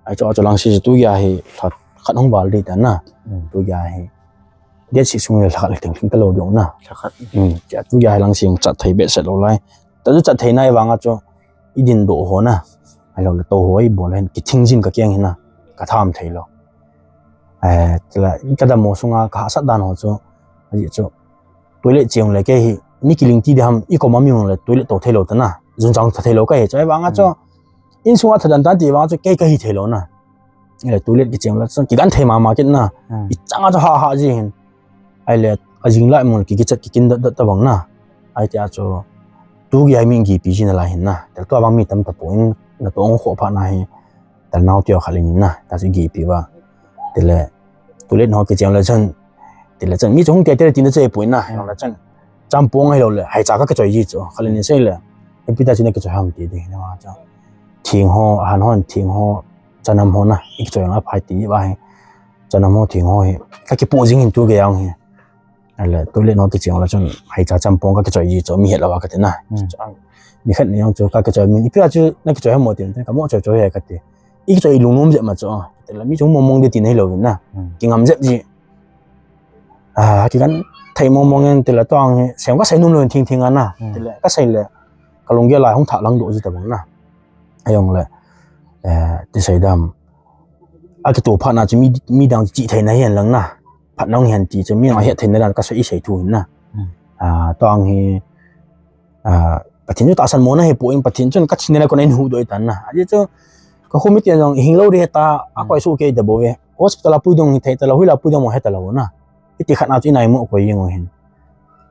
Ai chu, a chu lang si tu gei hi, khat, khat hung val ding ta na. Tu gei hi. Date six sung le lha khat le teng teng ta lou ding na. Lha khat. Hmm. Chu tu gei hi lang si chat thei behseh lou lai. Ta chu chat thei na i vang a chu, i din doh ho na. Ahilou le to ho i bol hen, kithing jin ka keng hi na. Ka tham thei lou. Eh, chule, ka dam mo sunga, ka hahsat dan ho chu. Ajeh chu. Toilet cheng le kei hi, mi kiling ti ding ham, i kom a mi hung le, toilet to thei lou ta na. Jun chang tha thei lou ka hi chu, ahivang a chu. Hmm. Insung a thadan tan ti vang chu, kei ka hi thei lou na. Ahile toilet kicheng le chun, kigan thei mama kit na. Hmm. I chang a chu ha ha ji hin. Ahile, ajing lai mun ki kichat kikin dat dat tabang na. Ahi tia chu, tu gei hi min gipi ji na lai hin na. Tel tua vang mi tam ta poi, na to ong kho pha na hi. Tel nau tia khat le ni na. Ta chu gipi va. Tile, toilet ho kicheng le chun. Tile chun, mi chu hung te te ti na che poi na. Hmm. Ahile chun. Champong ahilou le, haicha ka kichoi ji chu. Khat le ni sei le. Ipi ta chu na kichoi ham ti ding na ma chu. Thing ho, ahan ho, thing ho, chanam ho na. I kichoi nga phai ti va hi. Chanam ho, thing ho hi. Ka kipu jing hin tu gei ang hi. Ahile, toilet ho kicheng le chun, haicha champong ka kichoi ji chu, mi het lou va ka ti na. Hmm. Chang, ni khat ni jong chu, ka kichoi min, ipi a chu, na kichoi ham mo ti, ka mo choi choi he ka ti. I kichoi lungnom jep ma chu, tile mi chung mong mong de ti na hilou vin na. Hmm. Kingam jep ji. Ah, kigan thei mong mong in tile tuang hi, sem ka sei nom lou thing thing a na. Hmm. Tile, ka sei le, ka lunggel lai hung thah lang doh ji tabang na. Ahilou le, eh, ti sei dam. A kito phat na chu mi, mi dang chi thei na hihen lang na. Phat nang hihen ti chu mi dang het thei na dan ka sei, i sei thu hin na. Hmm. Ah, tuang hi, ah, Pathen chu tahsan mo na hi poi, Pathen chun ka thina le kon in huhdoh i tan na. Ajeh chu, ka khu mi ti jong hing lou ding ta, a koi su kei de bou ve. Hospital a pui ding hi thei ta lou, hoila pui ding mo he ta lou na. Iti khat na chu i nai mo koi jing u hin.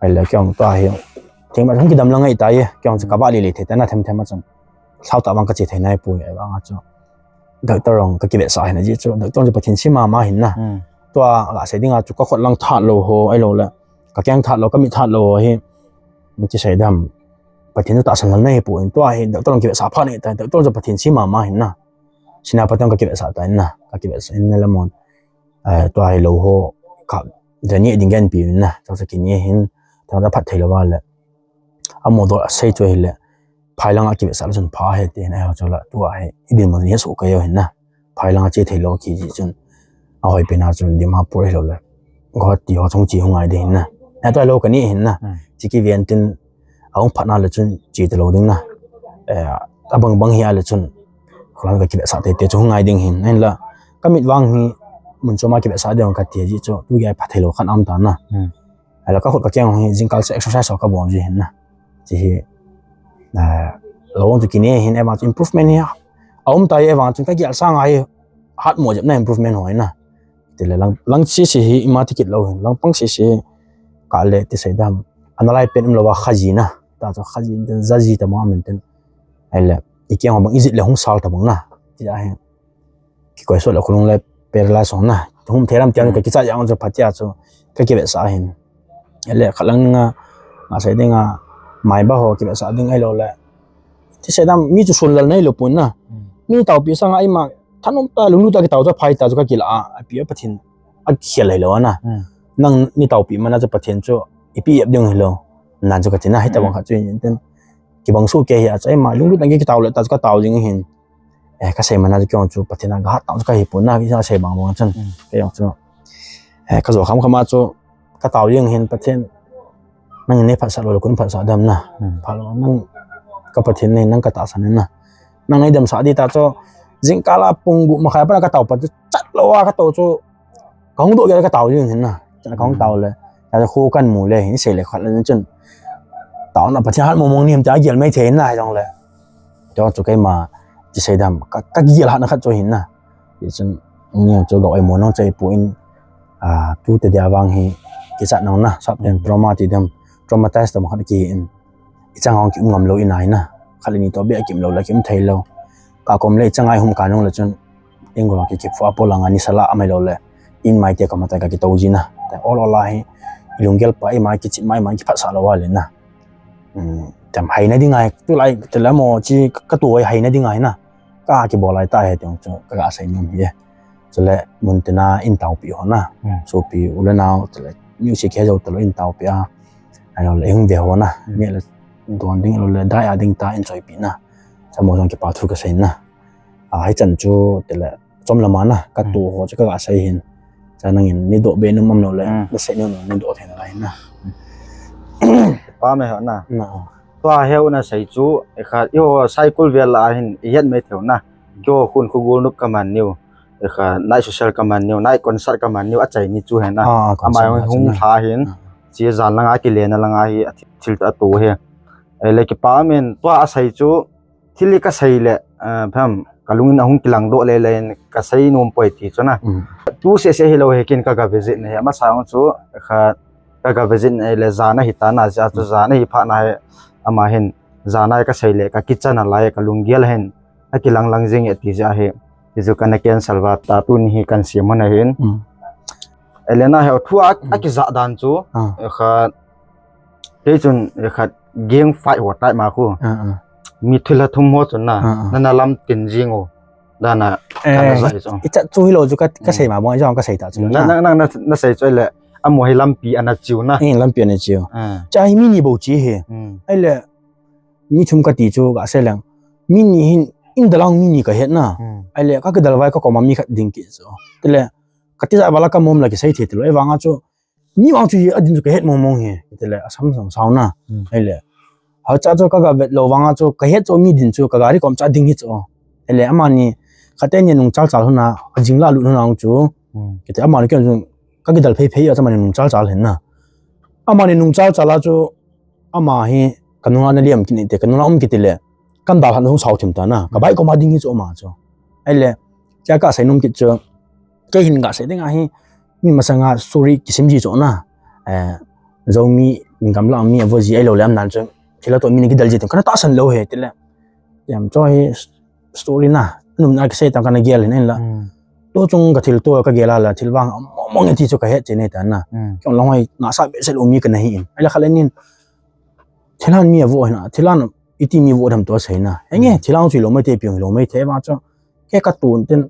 Ahile kei jong tua hi. Thing ma jong kidam lang ngai ta ye. Kei jong chu ka ba le le thei ta na them them a chun. Lhau ta vang ka che thei nai poi, ahivang a chu. Doctor jong ka kivetsah hin ajeh chu. Doctor jong chu Pathen sem mama hin na. Hmm. Tua la sei ding a chu ka khut lang that lou ho, ahilou le. Ka keng that lou, ka mit that lou ho hi. Ti sei dam. Pathen chu tahsan lal na hi poi. Tua hi doctor jong kivetsah pha nei ta. Doctor jong chu Pathen sem mama hin na. Sina Pathen ka kivetsah ta in na. Ka kivetsah in na le mon. Eh, tua hi lou ho, ka, da ni ding gen pi na, chang sa kini hin, chang sa phat thei lou va le. A mo do a sei chu hi le, phai lang a kivetsah le chun pha he ti na, chu la, tua hi, i din mo ni so ka yo hin na. Phai lang a che thei lou ki ji chun, a hoi pe na chun, Dimapur hi lou le. Guwahati ho chung chi hung ngai ding hin na. Na tua lou ka ni hin na. Hmm. Chi ki ven tin, a hung phat na le chun, chi te lou ding na. Eh, a bang bang hi a le chun, khulang ka kivetsah te te chu hung ngai ding hin. Hin la, ka mit vang hi, mun chom a kivetsah ding ka ti ji chu, tu gei phat thei lou khan am ta na. Hmm. Ahile ka khut ka keng hi, jingkal se exercise ka bol ji hin na. Chi hi, eh, lou chu kini hin, e vang chu improvement hi, a um ta e vang chu ka gel sang a hi, hat mo jep na improvement ho na. Tile lang, lang si si hi ima ti kit lou hin, lang pang si si hi ka le ti sei dam. Analai pen um lou va khaji na. Ta chu khaji ten zaji ta ma min ten. Ahile, i keng bang i jit le hung sal ta bang na. Ti a hin. Ki koi so le khulung le paralyze hong na. Hum theram tiang ka kicha yang chu phatia chu. Ka kivetsah hin. Ahile, khalang nga, nga sei ding a, mai ba ho kivetsah ding ahilou le. Ti sei dam, mi chu sun lal nei lou pon na. Hmm. Mi taopi sang a ima, thanom ta, lunglut ta kitao chu phai ta chu ka kila a, a pi a Pathen, a kikhel hilou na. Hmm. Nang ni taopi mana chu Pathen chu, ipi ep ding hilou. Nan chu ka ti na, hi ta bang khat chu hin ten. Kibang su ke hi a chu, ima, lunglut na ki kitao le ta chu ka tao jing hin. Eh, ka sei mana chu kei jong chu Pathen a ka hat tang chu ka hi pon na, ka sei bang bang chun. Hmm. Kei jong chu. Eh, ka jo kham kham a chu, ka tao jing hin Pathen. Nang nei phatsah lou le kon phatsah dam na. Hmm. Pha lou nang ka Pathen nei nang ka tahsan na. Nang nei damsah ding ta chu jingkal a pung gup makhai a pat na ka tao pat chu chat lou a ka tao chu ka hung doh gei ka tao jing hin na. Chan ka hung tao le. Ka khu kan mu le hin sei le khat le chun. Tao na Pathen hat mong mong ni ham tia gel mai thei na jong le. Tua chu keima ti sei dam ka, ka gel hat na khat chu hin na. Ti chun, ni chu ga oi mo nong chai pu in, a, tu te dia vang hi, kichat nong na, sap ten trauma ti dem, traumatize tam khat ki in. I chang hong ki um ngam lou in ai na. Khat le ni to be ki um lou le ki um thei lou. Ka kom le i chang ai hum ka nong le chun, eng go ki ki fu apo lang ani sala amai lou le. In mai te ka ma ta ka ki to ji na. Ta ol ol a hi, i lunggel pa i mai ki chi mai mai ki phat sa lou wa le na. Um, tem hai na ding ai, tu lai, te la mo chi ka tu ai hai na ding ai na. Ka kibol lai ta he tiang chu, ka ga sei nom hi e. Chule, mun tina in tao pi ho na. Hmm. Sopi, u le nao, chule, music he jo talo in tao pi a. Ai lo le, hung ve ho na. Hmm. Ni le, don ding lou le, dai a ding ta in choipi na. Chamo jong kipa thu kasei na. A, hichan chu tile, chom lama na, ka tu ho chu ka ga sei hin. Cha nangin, ni doh be num am lou le, na sei num, ni doh thei nalai na. Pa me ho na. Na. Tua heu na sei chu, e kha, yo, cycle vel la hin, i het mai theu na. Kyo khun khu gol nup ka man niu. E kha, night social ka man niu, night concert ka man niu, a chai ni chu he na. Ama hung lha hin. Chi jan langa kile na langa hi, a thil ta tu he. E le kipa men, tua a sei chu, thil hi ka sei le, eh, phem, ka lungin ahung kilang doh le le in ka sei nom poi ti chu na. Tu se se hi lou he kin ka ga visit na he, ama sa chu kha ka ga visit na le jana hi ta na ja chu jana hi pha na he ama hin jana ka sei le ka kicha na lai ka lunggel hin a kilang lang jing e ti ja he ti chu ka na cancel va ta tu ni hi kan sim na hin. Elena he thu a, a kija dan chu kha Kei chun, eh, khat gang fight ho type ma khu. Mi thil ha thum ho chun na, na na lam tin jing u. Dana, eh, i chat chu hilou chu ka, ka sei ma bong, i jong ka sei ta chu na. Na, na, na, na sei chu le, amo hi lampi ana chiu na. Eh, lampi ana chiu. Cha hi mi ni bou chi hi. Ai le, mi thum ka ti chu ka sei leng. Mi ni hin, in dalang mi ni ka het na. Ai le, ka kidal vai ka koma mi khat ding ki chu. Ti le, ka ti ja bala ka mom la ki sei the ti lo. Ei vanga chu, Mi vang chu hi, a din chu ka het mong mong hi. Ti le, a sam sang sao na. Ai le. Hau cha chu ka ga vet lo vanga chu, ka het chu mi din chu, ka gari kom cha ding hi chu. Ai le, amani, ka te ni nung chal chal huna, a jing la lu huna ang chu. Kiti amani kion chu, ka kidal phei phei a cha mani nung chal chal hin na. Amani nung chal chal a chu, Ama hi, ka nunga na liam kini te, ka nunga um kiti le, kan dal han hung sao thim ta na, ka bai koma ding hi chu ama chu. Ai le, cha ka sai nung kit chu, kei hin ka sai ding ahi, mi masanga story kisim ji chu na, eh, Zomi, gamla mi avo ji ai lo le am nan chu, thila to mi ni kidal ji tu, kana ta san lo he, ti le. Yam chu hi, story na, num na kisei tang kana gel hin la. To chung ka thil to ka gel a la, thil vang, mong mong ti chu ka het che ne ta na. Kiong long hoi, na sa be sel umi kana hi in. Ai la kha le nin, Thilan mi avo hin, thilan iti mi vo dam to sei na. Enge, thilan chu lo mai te piong lo mai the ma chu. Ke ka tun tin,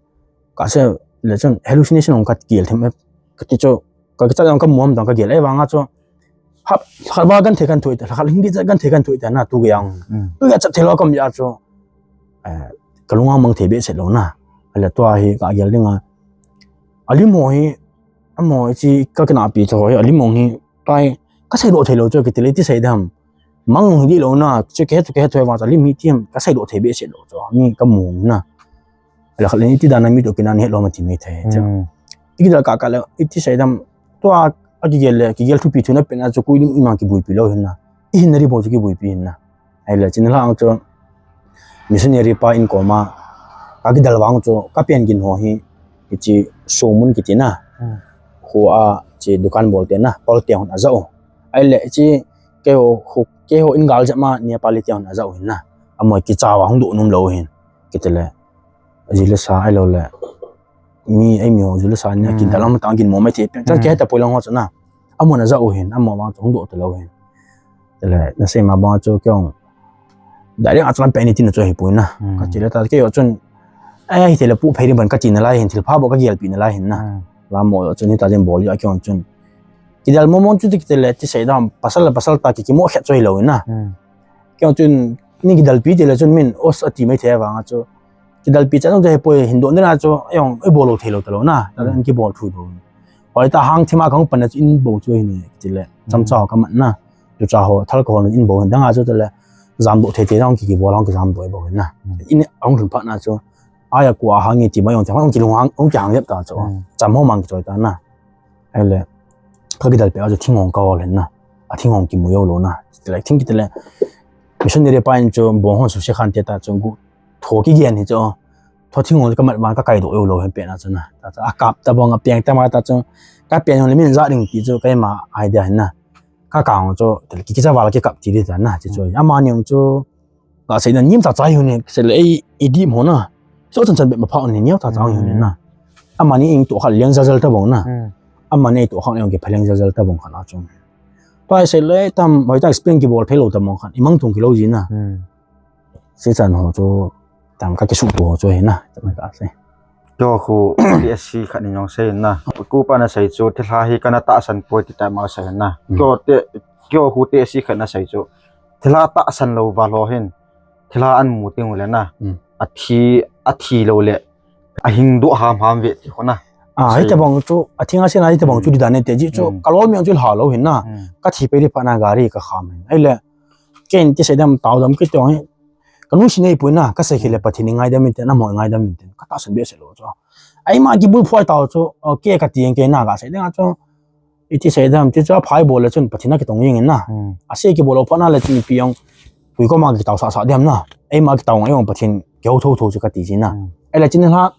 ka se le chun hallucination ong ka gel them, ka ti chu, ka kicha ong ka muam dang ka gel ai vanga chu. Hap, khat va kan the kan thui ta, khat hindi cha kan the kan thui ta na tu ge yang. Tu ge cha thelo kam ya chu. Eh, ka lunga mang the be se lo na. Ala tua hi ka gel dinga. Ali mo hi, amo chi ka kina pi tho hi, ali mo hi, tai, ka sei lo thei lo chu, ki ti le ti sei dam. Mang hi di lo na, chu ke chu ke chu va cha lim hi tiam, ka sei lo thei be se lo chu. Ni ka mu na. Ala khat le ni ti dan na mi to kina ni lo ma ti mai the. Chu. Ti ki da ka ka le, i ti sei dam, to a, a ki gel le, ki gel thu pi thu na pe na chu ku ni ma ki bui pi lo hin na. I hin na ri bo chu ki bui pi hin na. Ai le chin la ang chu. Missionary pa in koma, ka ki dal vang chu, ka pen gin ho hi, ki chi so mun ki ti na. Khu a, chi dukan bol te na, pol te hon a zau. Ai le chi, ke ho, khu, ke ho in gal jama, Nepali te hon a zau hin na. Amo ki cha va hung do num lo hin. Ki ti le. Jilasa ai lo le. Mi ai mi ho jilasa ni ki dalam tang kin mo mai the. Chan ke ta poi lang ho chana. Amo na ja u hin, amo ma chu hung do ta lo hin. Tele, na sei ma bang chu kyong. Dai ding a chun pe ni tin chu hi pui na. Ka ti le ta ke yo chun. Ai hi tele pu phei ri ban ka ti na lai hin, thil pha bo ka gel pi na lai hin na. La mo yo chun hi ta jin bol yo kyong chun. Ki dal mo mo chu ti tele, ti sei dam, pasal pasal ta ki ki mo khet chu hi lo na. Kyong chun, ni ki dal pi tele chun min, os a ti mai the vang a chu. Ki dal pi chan te he poi hin don na chu, yong, ei bol lo thei lo ta lo na. Ta ki bol thui bo. Hoi ta hang thima kang pan na chu in bo chu hi ni, ti le. Cham chao ka man na. Tu cha ho, thal ka ho in bo hin dang a chu tele. Jam do thei thei dang ki ki bol hang ki jam do bo na. In hong thun pha na chu. Ai a kua hang i ti mai yong te hong ki lung hang, hong ki hang lep ta chu. Cham ho mang ki choi ta na. Ai le. Ka ki dal pe a chu thing hong ka hol hin na. A thing hong ki mu yo lo na. Ti le thing ki ti le. Missionary pa in chu bong hon su se khan te ta chu gu. Tho ki gen hi chu. Tho thing hong ka mat van ka kai do yo lo hin pe na chu na. Ta chu a kap ta bong a piang ta ma ta chu. Ka piang hong le min ja ding ti chu ka ma idea hin na. Ka kang chu, tel ki kicha val ki kap ti di ta na, ti chu. Ama ni chu, ka sei na nim ta chai hu ni, sei le ei, i di mo na. So chan chan be ma pha ni, nim ta chai hu ni na. Ama ni ing to kha leng jal jal ta bong na. Ama ni to kha leng ki pha leng jal jal ta bong khan a chu. To ai sei le tam, hoi ta explain ki bol thei lo ta bong khan, i mang thung ki lo ji na. Sei chan ho chu, tam ka ki su to ho chu hi na, tam ka sei. Kyo khu T S C khat ni jong sei na. Ku pa na sei chu, thilha hi kana tahsan poi ti ta ma sei na. Kyo te, kyo khu T S C khat na sei chu. thilha tahsan lou val ho hin, thilha amu teng ule na. Hmm. Athi, athi lou le, ahing doh hamham ve ti ho na. Ah, hiti bang chu, athi nga sena hiti bang chu di dan e ti ji chu, hmm, ka lolmi ang chu lha lou hin na. Hmm. Ka thi pei di phat na gari ka kham hin. Ahile, ken ti sei dem tao dem kiti ho hin. Ka nusi nei pui na, ka sei khel le Pathen i ngaidam inte, namo i ngaidam inte. Ka tahsan behseh lou chu. Eima kibulphu tao chu, okay ka ti ang ke na ka sei ding a chu. Iti sei dem, ti chu aphai bol le chun Pathen a kitong jeng in na. Hmm. Asei kibol lou phat na le chun ipi jong pui koma kitao sah sah dem na. Eima kitao ngai jong Pathen kihou thotho chu kati ji na. Hmm. Ahile chun la,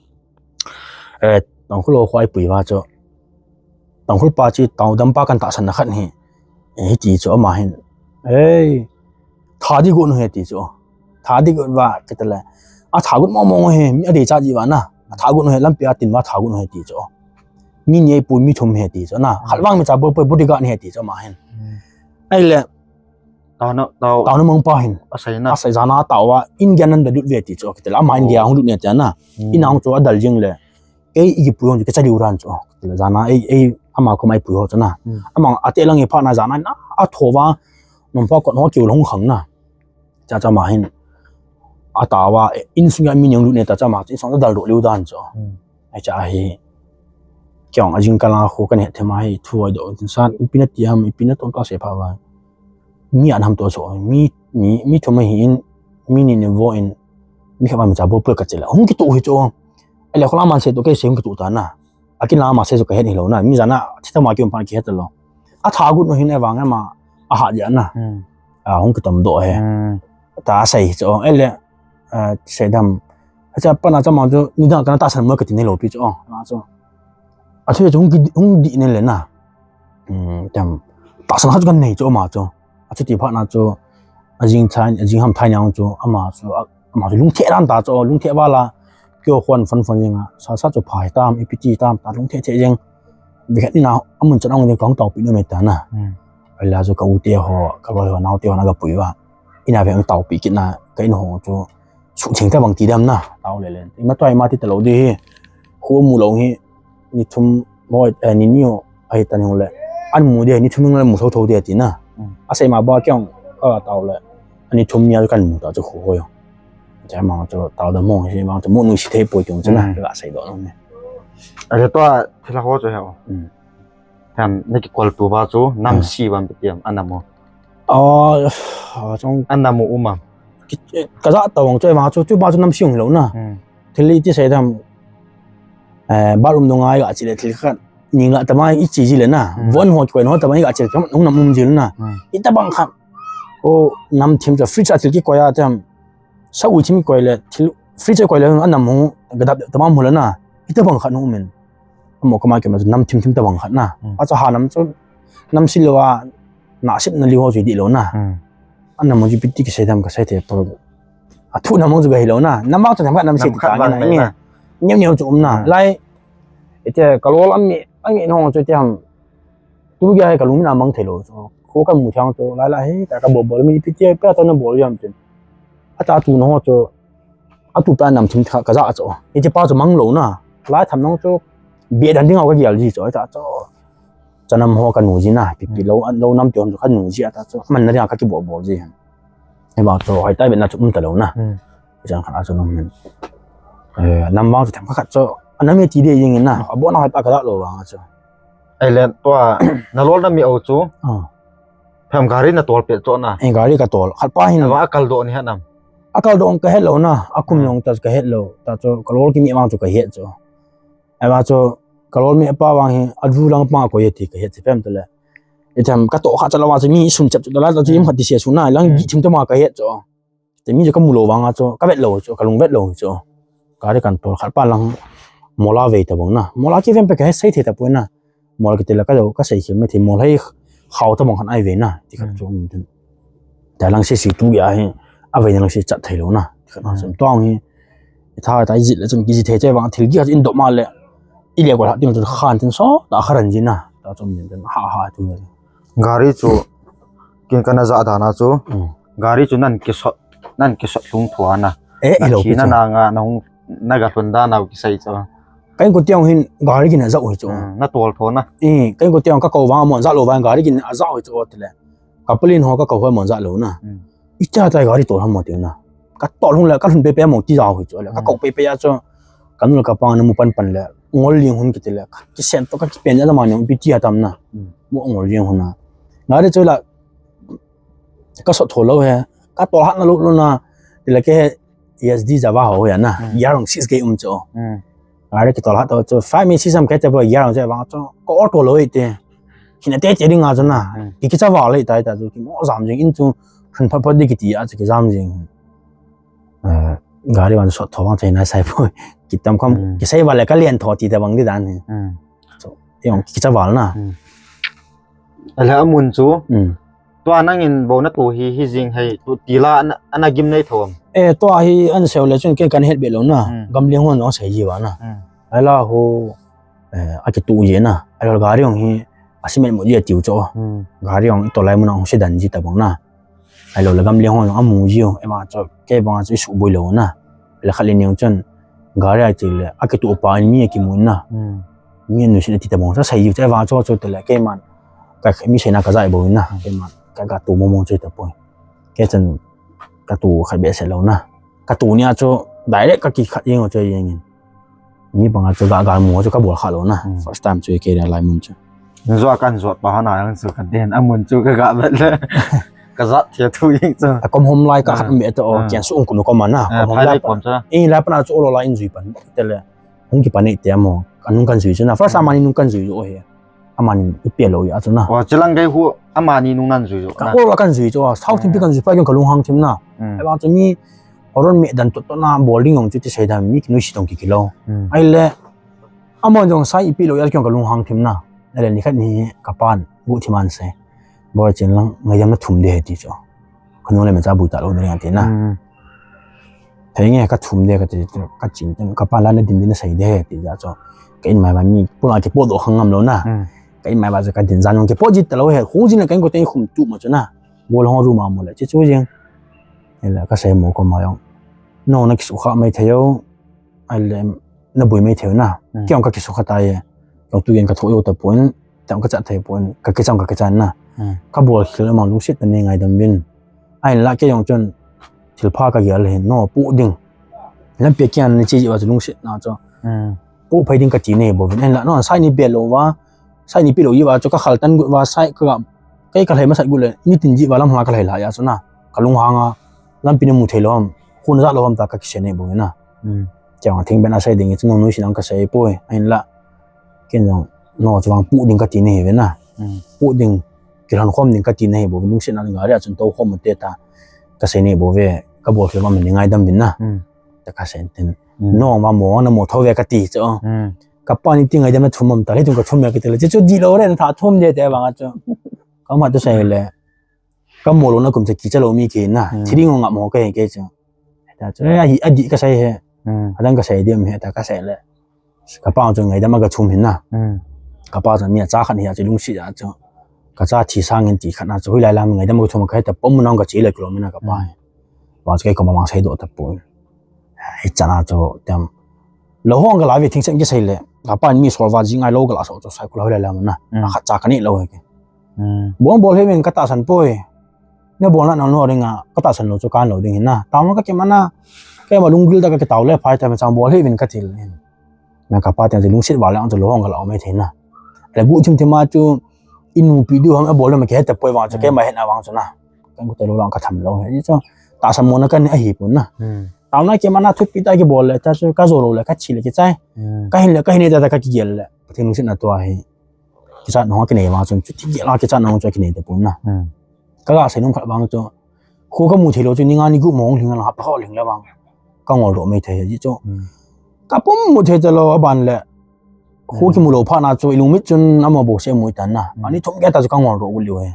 eh, Tangkhul ho khoi pui va chu. Tangkhul pa chu tao dam pa kan tahsan na khat hi. Eh, hiti chu ama hin. Ei, tha di gon u ahi ti chu. Tha di gon va, kiti le. Atha gon mong mong u ahi, mi adei cha ji va na. Atha gon u ahi, lampi a tin va tha gon u ahi ti chu. Mi ni eipui, mi thum ahi ti chu na. Hmm. Khat vang mi cha bol poi, bodyguard ahi ti chu ama hin. Hmm. Ahile. Tao na, tao. Tao na mang pa hin. Asei na. Asei jana tao va, India nan da lut ve ti chu. Kiti le, ama India hung lut ne ti na. Hmm. Ina hung chu adal jing le. Kei i kipui hon chu, kei cha diu ran chu. Kiti le jana, ei, ei, ama koma i pui ho chu na. Hmm. Ama ate lang i phat na jana, na, atho va, nom pa kon ho kiu long khang na. Cha cha ama hin. Atao va, eh, insung a mi ni hung lut ne ta cha ama, insung a dal doh liu dan chu. Hmm. Ai cha hi. Kei jong ajing kala khu kan het them a hi, thu ai doh tin san, ipi na ti ham, ipi na tom ta sei pha va. Mi an ham to so, mi, mi, mi thum ahi in, mi ni ni vo in, mi khat ma mi cha bol pui ka ti le. Hung kituh hi chu. Ahile khola man sei to kei sei hung kituh ta na. Akin la ma sei chu ka het hilou na. Mi jana, thi thama ki um pan ki het lou. Atha gon u hin e vang e ma, aha ja na. Hmm. A, hung kitom doh e. Hmm. Ta sei chu. Ahile, a, sei dem. Acha pana cha ma chu, ni da kana tahsan mo ka ti nei lou pi chu. A chu. Achu chu hung ki, hung di nei le na. Hmm, tem. Tahsan khat chu kan nei chu ama chu. Achuti phat na chu, ajing thai, ajing ham thai nang chu, ama chu, a, ama chu lungthim dan ta chu, lungthim vala, kio khon phon phon jing a, sa sa chu pha hi tam, ipi ti tam, ta lungthim thim jing. Bikhat ni na, amun chan ong ni kong tao pi no me ta na. Hmm. Ahile chu ka u te ho, ka loi ho, nao te ho na ka pui va. Ina ve ong tao pi kit na, ka in ho chu, suhtheng tabang ti dem na, tao le le. Ima tua ima ti talou di hi. Khu mu lou hi, ni thum, mo, eh, ni ni ho, ahi tan hung le. An mu di, ni thum hung le mu thotho di ti na. Hmm. Asei ma ba kei jong, ka tao le. Ani thum ni a kan mu ta chu khu ho jong. Cha ma chu tao da mo, hi ma chu mo nu si thei poi tung chu na, hmm, ka sei doh lou ne. Ahile tua, thilha ho chu he o. Hmm. Kan, na kikol tu va chu, nam, hmm, si van pe tiam, anam u. Ah, ah, chong. Anam u um am. Ki, ka ja tao ang chu, ma chu, chu ba chu nam si ung lou na. Hmm. Thil iti sei dem, eh, bathroom dung a i ga chi le thil khat. Ning la tama i chi ji le na. Hmm. Von ho koi ho tama i ga chi le kam, hung nam um ji le na. Hmm. Ita bang khat. O, nam thim chu fridge a thil kikoi a tem. Sa u thim koi le, thil, fridge koi le, anam u, ga dap tama mu le na. Ita bang khat hung um in. Amo kama kema chu nam thim thim tabang khat na. Hmm. Achu ha nam chu nam si lou a, na sip na liu ho chu di lou na. Hmm. Anam ho chu piti kisei dem ka sei thei poi. Athu nam ho chu ka hilou na. Nam bang chu nam khat nam sei ti ka nge na nge. Neu neu chu um na. Hmm. Lai, ite ka lol ami, ami no chu ti ham. Tu gei hi ka lungmin a mang thei lou chu. Khu ka mu thang chu, lai lai hi, ta ka bol bol mi piti, pe ta na bol jam tin. Ata tu no chu. Atu pa nam thim kha ka ja chu. Iti pa chu mang lou na. Lai tham nong chu. Bia dan ding au ka gial ji chu. Ita chu. Chanam ho ka nu ji na. Pi pi, hmm, lou, lou nam ti hon chu ka nu ji ata chu. Man na dia ka kibol bol ji. Hei ba chu. Hei tai be na chu um ta lou na. Hmm. Chan khan a chu nung min. Eh, nam bang chu tham kha khat chu. Anam e ti de jing na. Hmm. Abo na hei ta ka ja lou bang chu. Ahile tua. Na lol na mi o chu. Ah. Phem gari na tol pet chu na. Eh, gari ka tol. Khat pa hin. Ava akal doh ni ha nam. Akal doh ka het lou na, akum, hmm, jong ta ka het lou, ta chu ka lol kimi vang chu ka het chu. Ava chu ka lol mi pa vang hi, adu lang pa ko ye ti ka het chu pem tu le. Itam ka to kha cha lou vang chu mi sun chap chu la ta chu, hmm, im khat ti se su na, lang, hmm, gi thim ta ma ka het chu. Te mi chu ka mu lou vang a chu, ka vet lou chu, ka lung vet lou chu. Gari kan tol khat pa lang mola ve ta bang na. Mola ki vem pe ka het sei thei ta poi na. Mol kiti la ka jo, ka sei khel mai thei, mol hei khao ta bang khan ai ve na, ti khat, hmm, chu um tin. Ta lang se si tu ya hi, a ve na lang se chat thei lou na, ti khat na, hmm, chun tong hi. I tha ta i jit le chun ki jit thei che bang thil ki khat in do ma le. I le ko la tin chun khan tin so, ta kha ran ji na. Ta chun min tin ha ha tu. Gari chu, kin kana ja da na chu. Hmm. Gari chu nan kisot, nan kisot lung thua na. Eh, na i lo ki na chu. Na nga, na hung, na ga lhun da na ki sai chu. Ka in ko tiang hin gari kin a ja u hi chu. Hmm, na tol tho na. Eh, ka in ko tiang ka ko vang mo ja lou vang gari kin a ja u hi chu ti le. Ka pulin ho ka ko ho mo ja lou na. Hmm. Icha tai gari tol ham mo tina. Ka tol hung le, ka lhun pepe mo ti jao hi chu le. Ka kau pepe a chu. Ka nu le ka pa na mu pan pan le. Ngol ling hun kiti le. Ka kisen to ka kipen ja ma ni piti a tam na. Mo ngol ling hun na. Gari chu la ka sot tho lo he. Ka tol hat na lo lo na. Ti le ke he S D Java ho ya na. Gear hung six ke um chu. Gari kitol hat to chu five minutes sam ke te bo gear hung che vang chu. Ko auto lo ite. Hina te te ding a chu na. Ki kicha va le tai ta chu ki mo jam jing in chu. Hran phat phat di kiti a chu ki jam jing. Gari wan sot tho vang chu hina sai poi. Ki tam kham ki sai va le ka lian tho ti ta bang di dan hi. Chu yong ki kicha val na. Ale amun chu. Tua nangin bo na tu hi hi jing hei tu ti la ana gim nei thom. E tua hi an seu le chun ke kan het be lo na. Gamliang hon jong sei ji va na. Ala ho a kitu ji na. Ala gari hong hi a simen mo ji a tiu cho. Gari hong i to lai mun hong se dan ji ta bang na. Ala le gamliang hon jong a mu ji o. E ma cho ke bang cho i su boi lo na. Ala khat le niang chun gari a ti le a kitu pa mi a ki mu na. Mi nu si le ti ta bang sa sei ji che va cho cho te le ke man. Ka mi sei na ka jai bo na. Ke man ka ka tu mo mo che ta poi. Ke chan ka tu khat be se lo na. Ka tu nia chu direct ka ki khat yeng chu yeng in. Mi banga chu ga ga mo chu ka bol kha lo na. First time chu ke ria lai mun chu. Zo kan zo pa ha na yang chu ka den a mun chu ka ga bet le. Ka zat thia thu yeng chu. A kom hom lai ka khat me to o kian su ung kum ko ma na. Kom hom lai pa. Kom cha. I lai pa na chu lo lai in zui pan te le. Hung ki pa nei te mo. Ka nung kan zui chu na. First time ani nung kan zui o he. Amani i pe lo ya chu na. Wa chilang gai hu amani nung nan zui zo. Ka na. Ol kan zui zo. South thim pi kan zui pa jong ka lung hang thim na. Ai ba chu mi horon me dan to to na bol ding jong chu ti sei dan mi ki nui si tong ki ki lo. Ai le amon jong sai i pe lo ya jong ka lung hang thim na. Ai le ni khat ni ka pan gu thim an sei. Bol chin lang ngai jam na thum de ti chu. Ka nung le me cha bui ta lo na ti na. Thei nge ka thum de ka ti ka chin ka pa la na din din sei de ti ja cho. Ka in mai ba mi pula ki po do khang ngam lo na. Ka in mai ba cho ka din jan ki po ji ta lo he. Khu jin ka in ko te khum tu ma cho na. Bol hong ru ma mo le chi chu jing. Ele ka sei mo ko ma yong. No na ki su kha mai thei yo. Ale na bui mai thei na. Ki ong ka ki su kha ta ye. Yong tu yen ka tho yo ta pun. Tam ka cha thei pon, ka kicham ka kichan na. Ka bol khel ma lungset ta ni ngaidam vin. Ai la ke jong chun thilpha ka gel hin no pu ding. Lampi a kian ni chi wa lungset na chu. Pu phai ding ka ti nei bo vin. Ai la no sai ni be lo wa. Sai ni pe lo yi wa chu ka khal tan gut wa sai ka ga. Kai ka lai ma sat gut le ni tin ji wa lam ha ka lai la ya chu na. Ka lung hanga lampi ni mu thei lo ham. Khun za lo ham ta ka kise nei bo na. Chang thing ben a sai ding chu no nu si nang ka sai poi. Ai la. Ken jong no chuang pu ding ka ti nei ve na. Pu ding ki han khom ding ka ti nei bo lungset na nga ria chun to khom te ta. Ka sei nei bo ve ka bol khel ma ni ngaidam bin na. Ta ka sei ten. No ma mo na mo tho ve ka ti cho. Ka pa ni ti ngaidam na thum mam ta le tung ka thum ya ki te le chu di lo re na tha thum de te ba nga cho. Ka ma tu sai le. Ka mo lo na kum cha ki cha lo mi ki na. Thiri ngo nga mo ka he ke cho. Ta cho a hi a di ka sai he. Adang ka sai di am he ta ka sai le. Ka pa chu ngaidam a ka thum hin na. Ka pa chu mi a cha khat hi a chu lungsi a chu. Ka cha thi sang in ti khat na chu hui lai lam ngaidam a ka thum ka he ta pom mun ka chi le kilo mi na ka pa. Pa chu kai ko ma mang sai do ta pon. Hi cha na chu tem. Lo hong ka la ve thing sen ki sai le. Ka pa mi sol va ji ngai lo ka la so chu sai ko la hui lai lam na. Khat cha ka ni lo he ke. Bol bol he men ka ta san poi. Na bol na nang no ring a ka ta san lo chu kan lo ding hin na. Tao na ka ke ma na. Ke ma lunggil ta ka ke tao le phai ta ma chang bol he men ka thil hin. Na ka pa tiang chu lungset val ang chu lo hong ka la mai thei na. Le bu thim thim a chu inu pi du ham a bol ma ke ta poi vang chu ke ma het na vang chu na. Kan ku te lo lang ka tham lo he chu. Ta sa mo na kan a hi pun na. Tao na ke ma na thu pi ta ke bol le ta chu ka zo lo le ka chi le ke chai. Ka hin le ka hin ta ta ka ki gel le. Pathian lungset na tua hi. Ki chat no ki nei vang chu chu ti gel a ki chat no chu ki nei te pun na. Ka ga sei nung khat vang chu. Khu ka mu thei lo chu ni nga ni gu mong hling la ha pa ho hling la vang. Ka ngol ro mai thei ji chu. Ka pum mu thei ta lo a ban le. Khu ki mu lo pha na chu i lung mit chun a mo bo se mu tan na. Ani thum ge ta chu ka ngol ro u liu he.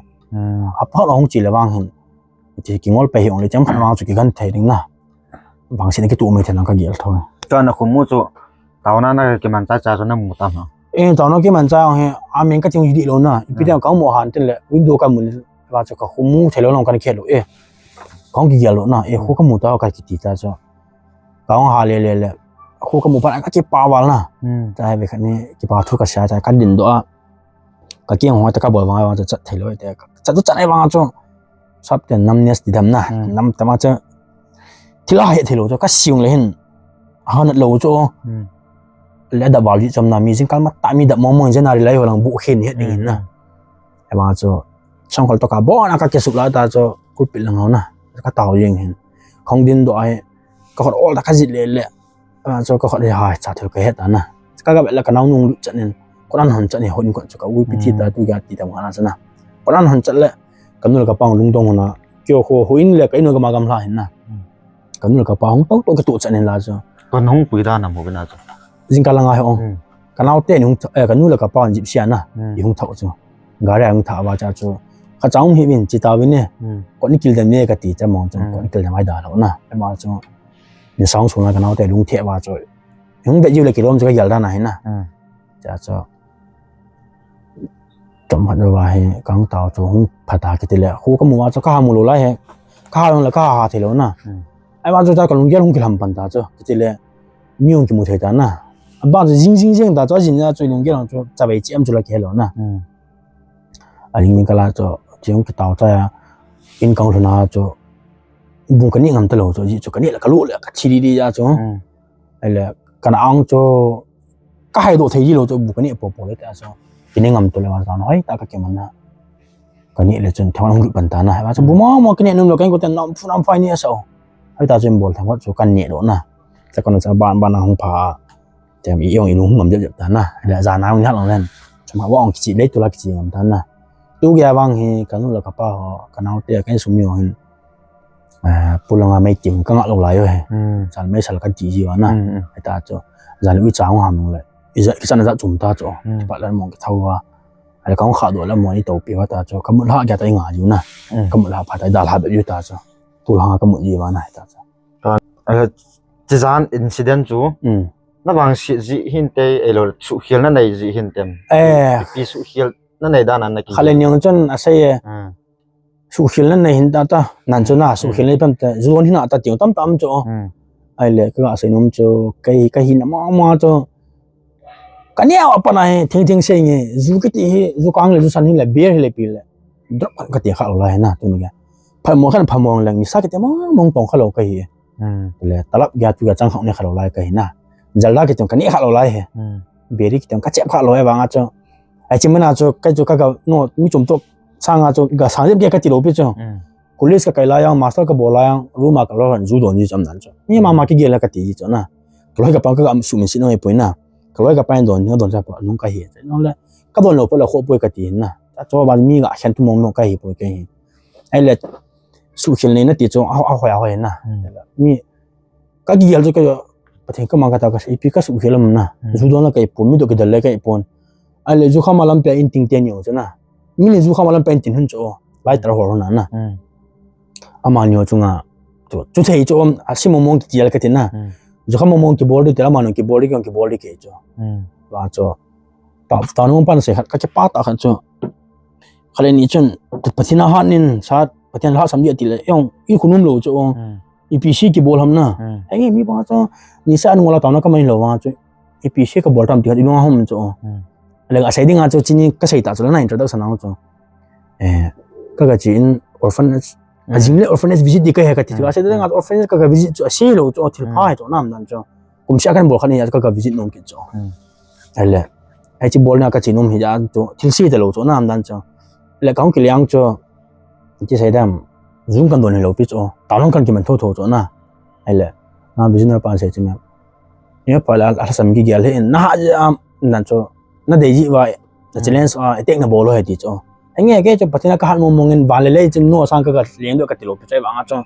A pha lo hong chi le vang hin. Ti ki ngol pe hi ong le chang pha vang chu ki gan thei ding na. Bang sin ki tu mai thei na ka gel tho. Ka na khu mu chu. Tao na na ki man cha cha chu na mu ta na. E tao na ki man cha he. A min ka ting di lo na. Ipi dia ka mu han tin le. Window ka mu le. Ba chu ka khu mu thei lo long ka ni khe lo e. Kong ki gel lo na e khu ka mu ta ka ki ti ta chu. Kong ha le le le. Khu ka mu pa ka ki pa wal na. Ta he be ka ni ki pa thu ka sha ta ka din do a. Ka ki ho ta ka bol wang wang cha cha thei lo te. Cha cha cha ai wang chu. Sap ten numbness ti dam na. Hmm. Nam tama chu. Thil a he thilo chu ka siung le hin. Ha nat lo chu. Hmm. Le da bal ji chom na mi jing kal ma ta mi da mo mo jena ri lai ho lang bu khin he ding na. Hmm. Ema chu. Song khol to ka bon a ka ke sup la ta chu. Kulpit lang ho na. Ka tao jing hin. Khong din do ai. Ka khot ol ta ka jit le le. Ema chu ka khot ha cha thil ka he ta na. Ka ga be la ka nau nung lu chan in. Kon an hon chan ni hon kon chu ka ui pi thi ta tu ga ti ta ma na cha na. Kon an hon chan le. Ka nu le ka pa lungdong na. Kio kho ho in le ka in ka ma gam hla hin na. Hmm. Ka nu le ka pa hung to to ka tu chan in la chu. Kon hung pui da na mo na chu. Jing ka la nga he ong. Hmm. Ka nau te ni hung tha-, eh, ka nu le ka pa jip sia na. Hmm. I hung tha chu. Gari a hung tha ba cha chu. Ka chang hi vin chi ta vin ne. Hmm. Kon ni kil dem ne ka ti cha mong chu. Hmm. Kon ni kil dem ai da lo na. Ema chu. Ni sang su na ka nau te lung the ba chu. Hung be jiu le kilom chu ka yal da na hin na. Hmm. Cha chu. Chom khat va hi kang tao chu hung pha ta kiti le. Khu ka mu va chu ka ha mu lo lai he. Ka ha lo le ka ha thei lo na. Hmm. Ai va chu ta ka lunggel hung kilam pan ta chu. Kiti le. Mi hung kimu thei ta na. A ba chu jing jing jing ta chu a jin a chu lunggel hung chu cha vei chi am chu la ki he lo na. Hmm. A jing jing ka la chu. Chi hung ki tao cha ya. In kang lu na chu. Bung ka ni ngam ta lo chu. Ji chu ka ni la ka lu le ka chi di di ya chu. Hmm. Ai le ka na ang chu. Ka hai do thei ji lo chu bu ka ni po po le ta chu. Ki ni ngam to le ma ta na hoi ta ka ke man na. Ka ni le chun thang hung lut pan ta na. Hai ma chu bu ma ma ki ni num lo ka ko ten nam phu nam phai ni a sa o. Hai ta chun bol thang chu ka ni lo na. Cha ka na cha ban ban hung pha. Tem i yong i lung ngam jep jep ta na. Le ja na hung ha lo len. Chuma wa ong ki chi le tu la ki chi ngam ta na. Tu ge vang hi ka nu le ka pa ho ka nau te ka sum yo hin. Ah, pulanga mai tim ka nga lo lai yo he. Hmm. Sal mai sal ka ti ji wa na. Hmm, hmm. Ai ta chu. Jan ui chang ham le. I ja, ki chan ja chum ta chu. Hmm. Ki pa la mong ki thau wa. Ai ka hung kha do la mong i to pi wa ta chu. Ka mut ha kya ta i nga ju na. Hmm. Ka mut ha pha ta i dal ha be ju ta chu. Pulanga ka mut ji wa na ta chu. Ka, eh, chi jan incident chu. Hmm. Na vang si ji hin te, eh, lo su khel na nei ji hin tem. Eh. Pi su khel na nei dan na ki. Khale nyong chun a sei e. Hmm. Sukhel na nei hin ta ta, nan chu na, sukhel nei pam ta, zuan hin a ta tiu tam tam chu. Hmm. Ai le, ka ga sei nom chu, kai, kai hin a ma ma chu. Ka nia a pa na hi, thing thing sei nge, zu kiti hi, zu kang le, zu san hi le, beer hi le pi le. Drop ka ti kha lo la hi na, tu ni ga. Pha mo khan pha mo lang, ni sa kiti ma, mong tong kha lo ka hi. Hmm. Le, talap ga tu ga chang kha ne kha lo la ka hi na. Jalda kiti ka ne kha lo la hi. Hmm. Beer kiti ka chep kha lo e vang a chu. Ai chi mana chu, kai chu ka ga, no, mi chum tok, Sanga chu, ga sang jep ke ka ti lo pi chu. Hmm. College ka kai la yang, master ka bol la yang, room a ka lo han ju don ji cham nan chu. Ni ma ma ki gel la ka ti ji chu na. Ka loi ka pa ka ga su min si no e poi na. Ka loi ka pa don, ni don cha pa nung ka hi. No le, ka don lo pa lo kho poi ka ti na. Ta chu ba mi ga khen tu mong no ka hi poi ka hi. Ai le, su khel nei na ti chu, a, a hoi, a hoi na. Hmm. Mi, Ka gel chu ka, Pathen ka mang ka ta ka, ipi ka sukhel am na. Hmm. Ju don la ka ipon, mi to kidal le ka ipon. Ai le ju kha ma lam pe in ting te ni o chu na. Mi le ju kha ma lam pe in tin hun chu. Lai tar hor na na. Hmm. Ama ni o chu nga. Chu, chu thei chu om, a si mong mong ki gel ka ti na. Hmm. Ju kha mong mong ki bol di te la ma no ki bol di ki bol di ke chu. Hmm. Wa chu. Pa, ta nung pan se khat, ka ke pa ta khat chu. Khale ni chun, Pathen a hat nin, sa, Pathen la sam dia ti le, yong, i khunum lo chu. Hmm. I P C ki bol ham na. Hmm. Hei, mi pa chu, ni sa an ngola ta na ka mai lo wa chu. I P C ka bol tam ti khat i lung a hom chu. Hmm. Le a sei ding a chu chini ka sei ta chu la na introduction a chu. Eh, ka ga chi in orphanage. A jing le orphanage visit di ka he ka ti chu. A sei ding a orphanage ka ga visit chu, a sei lo chu, thil pha he chu nam dan chu. Kum sia kan bol khat ni a ka ga visit nom kit chu. Hmm. Ai le. Ai chi bol na ka chi nom hi ja chu. Thil si ta lo chu nam dan chu. Le ka hung ki liang chu. Chi sei dam. Jung kan don hi lo pi chu. Ta long kan ki man tho tho chu na. Ai le. Na vision pa sei chu me. Ni pa la a sam ki gel he na ha ja nam chu. Na dei ji wa. Na challenge a tek na bol he ti chu. Ai nge ke chu Pathen a ka hat mong mong in van le le chu no sang ka ga leng do ka ti lo pi chu vang a chu.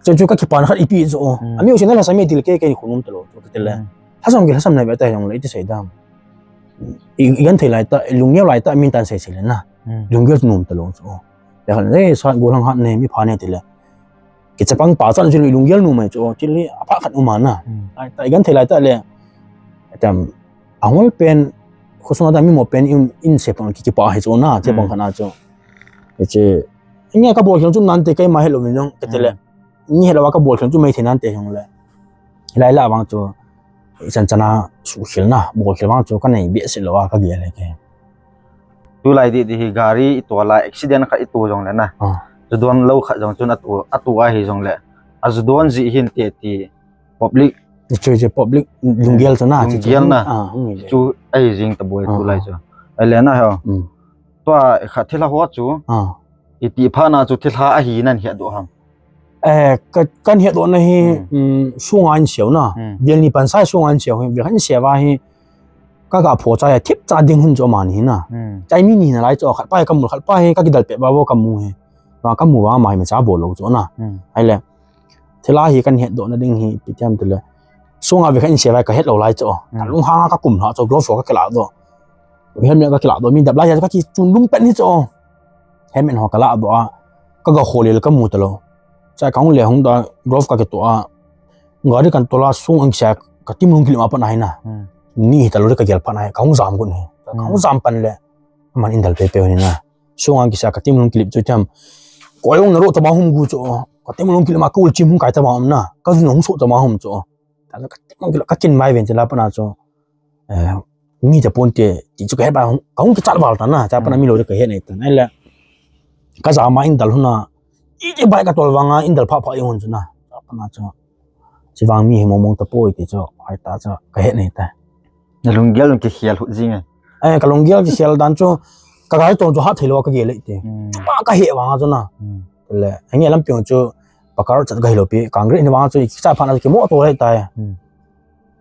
Chu chu ka kipan khat ipi chu. Hmm. Ami u sin na la sami til ke ke khunum ta lo chu ka ti le. Hmm. Hasam ki hasam na be ta jong le iti sei dam. I, i gan thei lai ta, i lunggel lai ta, min tan sei sei le na. Hmm. Lunggel nom ta lo chu. Ya khan, eh, sa go lang hat ne, mi pha ne ti le. Ki chapang pa chan chu lunggel nom mai chu, ti le, a pha khat um a na. Hmm. Ai, ta i gan thei lai ta le. Tam, a ngol pen, khosung a ta mi mo pen in, in se pang ki, ki pa he chu na, che pang khat na chu. Che, nge ka bol khel chu nan te kai ma he lo min jong, ka ti le. Hmm. Ni he lo ka bol khel chu mai the nan te jong le. Hilai la vang chu, i chan chan a su khel na, bol khel vang chu ka nei be se lo a ka gel le ke. Tu lai di, di hi gari i to la accident kha i to jong le na. Ah. Judon lou khat jong chun atu, atu ahi jongle, ajudon ji hin te ti public. Chu, chu public lunggel chu na, chu, chu. Lunggel na. Ah, hung ni le. Chu ahi jing taboi. Ah, tulai chu. Ahile na ho. Hmm. Tua khat thilha ho chu. Ah. Iti phat na chu thilha ahi nahet doh ham? Eh, ka, kahet doh na hi, hmm, hmm, sunga in seiu na. Hmm. Vel ni pan sai sunga in seiu hi, vel khat in seiu va hi. Ka ga pho cha ya thip cha ding hun chu amani hi na. Hmm. Chai mi ni na lai chu khat pa hi kamu, khat pa hi ka kidal pe ba bo kamu hi. Ba kamu ba mai ma cha bol lou chu na. Hmm. Ahile. Thilha hi kahet doh na ding hi, pi tiam tile. Sunga vel khat in seiu va kahet lou lai chu. Hmm. Ka lunghang a kakum lha chu, glove ka kila doh. Helmet ka kila doh, mi dap lai chu ka kichun lum pen hi chu. Helmet ho kala doh a. Ka ga kholel kamu talou. Cha kahung le hung da glove ka kitoh a. Gari kan tol a sunga in seiu ka timlung kilip a pat na hi na. Hmm. Ni hi talou le ka gel pat na hi. Kahung jam gun hi. Kahung jam pan le. Aman in dal pe pe ni na. Sunga in seiu ka timlung kilip chu tiam. Ko jong na ro tama hum gu chu. Ka timlung kilip ma ka ul chim hung kai tama hum na. Ka jun hung so tama hum chu. Ta ka timlung kilip ka kin mai ven chu la pat na chu. Eh, mi te pon te, ti chu kahet ba, kahung kichat val ta na, cha pat na mi lou de kahet nei ta. Ahile, ka jam a in dal hun a, iti bai ka tol vang a, in dal pha pha i hun chu na. Cha pat na chu. Chi vang mi hi mong mong tapoi ti chu, ahita chu, kahet nei ta. Na lunggel kikhel hut jing e. Eh, ka lunggel kikhel dan chu, ka gari tong chu hat thei lou ka gel le ti. Hmm. Chu pa kahe vang a chu na. Hmm. Le, ange lampi chu, pakar chat ka hilou pi, kangri ni vang chu, kicha phat na chu, kimo to le tai. Hmm.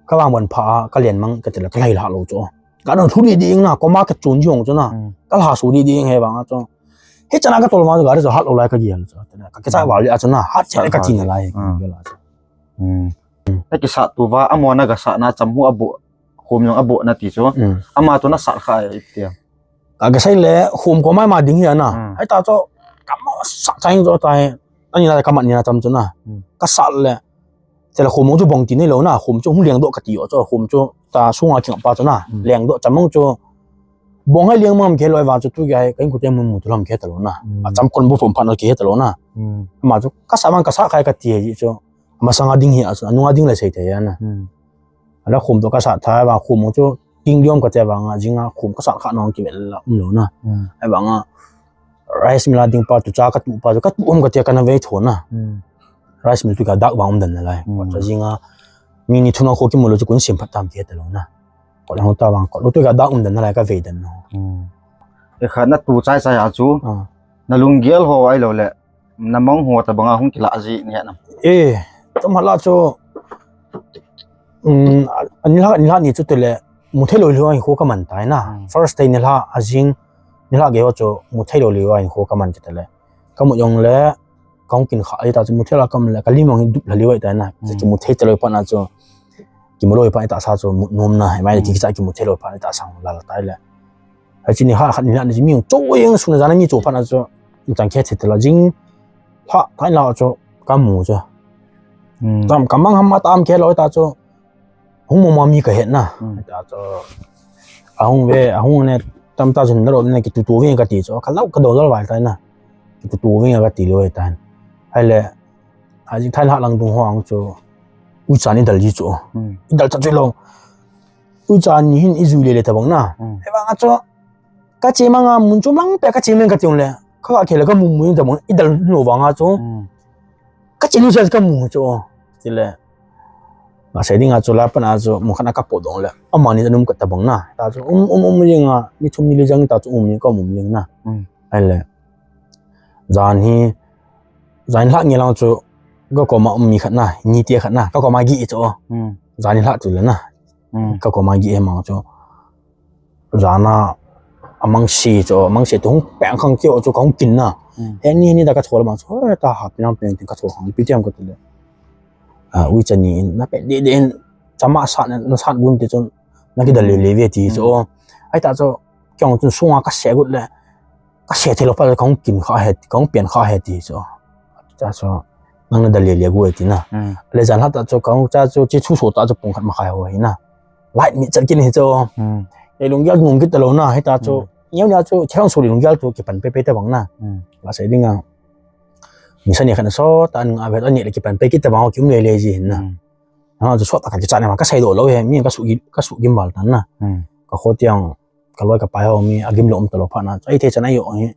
Ka vang bon pha a, ka len mang ka tile, ka lai lha lou chu. Ka don thu di ding na, koma ka chun jong chu na. Hmm. Ka lha su di ding he vang a chu. Hi chana ka tol ma chu gari chu hat lou lai ka gel chu. Tile, ka kicha val a chu na, hat che ka chin lai. Hmm. Gel a chu. Hmm. Na kisat tu va, amo na ga sat na, cham hu abo, khum jong abo na ti chu. Hmm. Ama chu na sat kha e ti. Ka, ka sei le, khum ko mai ma ding hi a na. Hmm. Ahita chu, ka mo sa chang chu tai. Ani na ka mat ni na cham chu na. Hmm. Ka sat le. Tile khum chu bong ti nei lou na. Khum chu hung leng doh ka ti o chu. Khum chu ta sunga king pa chu na. Hmm. Leng doh cham mong chu. Bong hai leng mam ke loi va chu tu gai. Ka in ku te mun mu tu lam ke ta lou na. Hmm. A cham kon bu phum phan ke ta lou na. Hmm. Ma chu ka sa man ka sa khai ka ti ji chu. Masanga ding hi a chu. Anunga ding le sei thei a na. Hmm. Ala khum to ka sat tha va khum chu. Ting diom ka te vang a, jing a khum ka sat kha nong ki vel la um lou na. Hmm. Ahivang a, rice mill a ding pa tu cha ka tu pa tu, ka tu um ka te ka na vei tho na. Hmm. Rice mill tu ka dak vang um dan na lai. Hmm. Ka jing a, mi ni thum a kho ki mu lou chu kun sim phat tam ki he ta lou na. Ko le hong ta vang, ko lou tu ka dak um dan na lai ka vei dan na. Hmm. E kha na tu chai chai a chu, ah, na lunggel ho ahilou le, na mang ho ta banga hung kila ji ni na. Eh, tum hala chu, um, a, a nilhah, nilhah ni chu tile, mu thei lou lou a hinkho ka man tai na. Hmm. First day nilhah, a jing, nilhah gei ho chu, mu thei lou lou a hinkho ka man kit tile. Ka mu jong le, ka hung kin kha, ahita chu mu thei lou ka man le, ka lim jong hi dup lha lou a tai na. Hmm. Chu mu thei ta lou pa na chu, ki mu lou pa ta sa chu, mu nom na, mai, hmm, ki cha ki mu thei lou pa ta sa, la la tai le. Hai chu nilhah khat nilhah ni mi jong chu jeng sung na jana mi chu phat na chu. Chang khe thei tela jing. Lha, thai la chu, ka mu chu. Hmm. Tam, ka mang ham ma tam khe lou ta chu. Hung mo ma mi ka het na. Hmm. Ta chu. A hung ve, a hung ne, tam ta jin na ro ne ki tu tu ve ka ti chu. Ka lau ka do dol vai tai na. Ki tu tu ve ka ti lou tai. Hai le. A jing thai la lang dung ho ang chu. U cha ni dal ji chu. Hmm. I dal cha chu lou. U cha ni hin i jui le le ta bang na. Hmm. He vang a chu. Ka che mang a mun chom lang pe ka che mang ka ti le. Ka ka khe le ka mu mu ta bang i dal no vang a chu. Hmm. Ka che nu sa ka mu chu. Ti le. Nga sei ding a chu la pan a chu mu khat na ka po dong le. Amani ta num ka ta bang na. Ta chu um, um, um jing a. Ni thum ni le jang ta chu um ni ka um jing na. Hmm. Ai le. Jan hi, jan lha nge lang chu, ka koma um mi khat na, ni tia khat na, ka koma gi chu. Hmm. Jan lha chu le na. Hmm. Ka koma gi e mang chu. Jan a, amang si chu, amang si tu hung peng khang kio chu, ka hung kin na. Hmm. He ni, ni ta ka thol mang chu, "Hoi, ta ha, pinang peng tin ka thol khang, pi tiam ka tu le." A, ui cha ni, na pe di di, chama sa na, na sa gun ti chu, na ki da le le ve ti chu. Hmm. Ai ta chu, kiong chu sunga ka se gut le, ka se thei lou pa, ka hung kin kha he, ka hung pian kha he ti chu. Cha chu, nang na da le le gu e ti na. Hmm. Le jan lha ta chu, ka hung cha chu, chi chu so ta chu pung khat ma khai ho hi na. Light mi chat kin hi chu. Hmm. E lunggel ngum kit ta lou na, hi ta chu. Hmm. Neo nia chu, thang so le lunggel chu, ki pan pe pe ta bang na. Hmm. La sei ding a. Ni sa ni khan so, ta an nga ve, ani le ki pan pe kit ta bang, ki um le le ji hin na. Hmm. Ha, chu sot ta ka ki chat ne ma, ka sei do lou he, mi ka su gi, ka su gim bal tan na. Hmm. Ka kho tiang, ka loi ka pai ho mi, a gim lou um ta lou pha na. Ai the chan ai yo hi.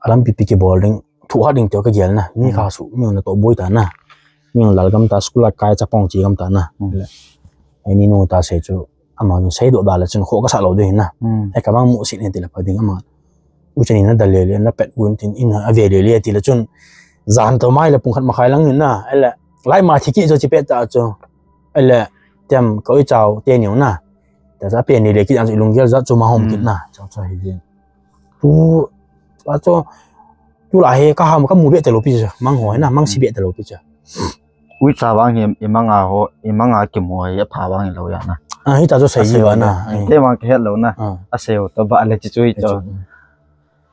A lampi pi kibol ding, thu ha ding teo ka gel na. Ni kha su mi na to boi ta na. Mi lalgam ta school a kai chapang chi gam ta na. Aini nu ta sei chu ama nu sei do da le chun kho ka sa lo de na. E ka mang mu sin ti la pa ding ama. U chani na da le le na pet gun tin in a ve le le ti la chun. Jan to mai la pung khat ma khai lang ni na. Ele lai ma thi ki chu chi pet ta chu. Ele tem ka ui chau te niu na. Ta sa pe ni le ki ang lung gel za chu ma hom kit na. Chau chau hi din. Tu a chu tu la he ka ham ka mu be te lo pi chu. Mang ho na mang si be te lo pi chu. Ui cha vang hi i manga ho i manga ki mu hi pha vang lo ya na. A hi ta chu sei ji va na. Te vang ke het lo na. A sei to ba le chi chu hi to.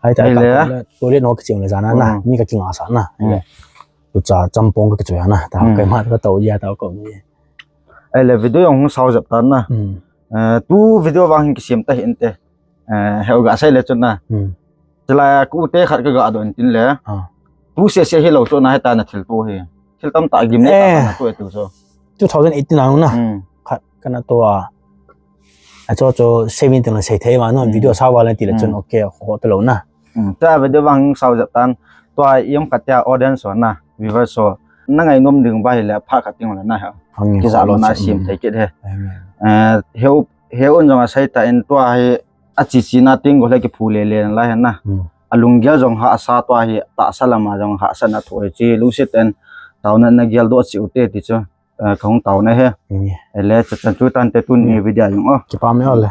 Hai ta ka le to le no ka ching le jana na. Ni ka kinga sa na. Tu cha champong ka chu ya na. Ta ka ma ka to ya ta ko ni. Ai le video jong hung sao jep tan na. Tu video vang hin kisim ta hin te. Heu ga sai le chun na. Chila ku te khat ka ga don tin le. Tu se se hi lo chu na he ta na thil tu hi. Thil tam ta gim ne ta na tu e tu so. Two thousand eighteen ang na. Khat kana to a. A cho cho seventeen na sei thei ma no video sa va le ti le chun okay ho ta lo na. Ta video vang sao jep tan. Tua iam khat ya audience so na, viewers so. Na ngai nom ding ba hi le pha khat ting le na ha. Ki za lo na sim thei kit he. Eh, heu heu un jong a sai ta in tua hi a chi chi na ting go le ki phu le le la he na. A lung gel jong ha sa tua hi ta sa lama jong ha sa na thu chi lu sit en tau na na gel do chi u te ti chu. Eh, ka hung tau na he. Ele cha chan chu tan te tun ni video jong o. Ki pa me ole.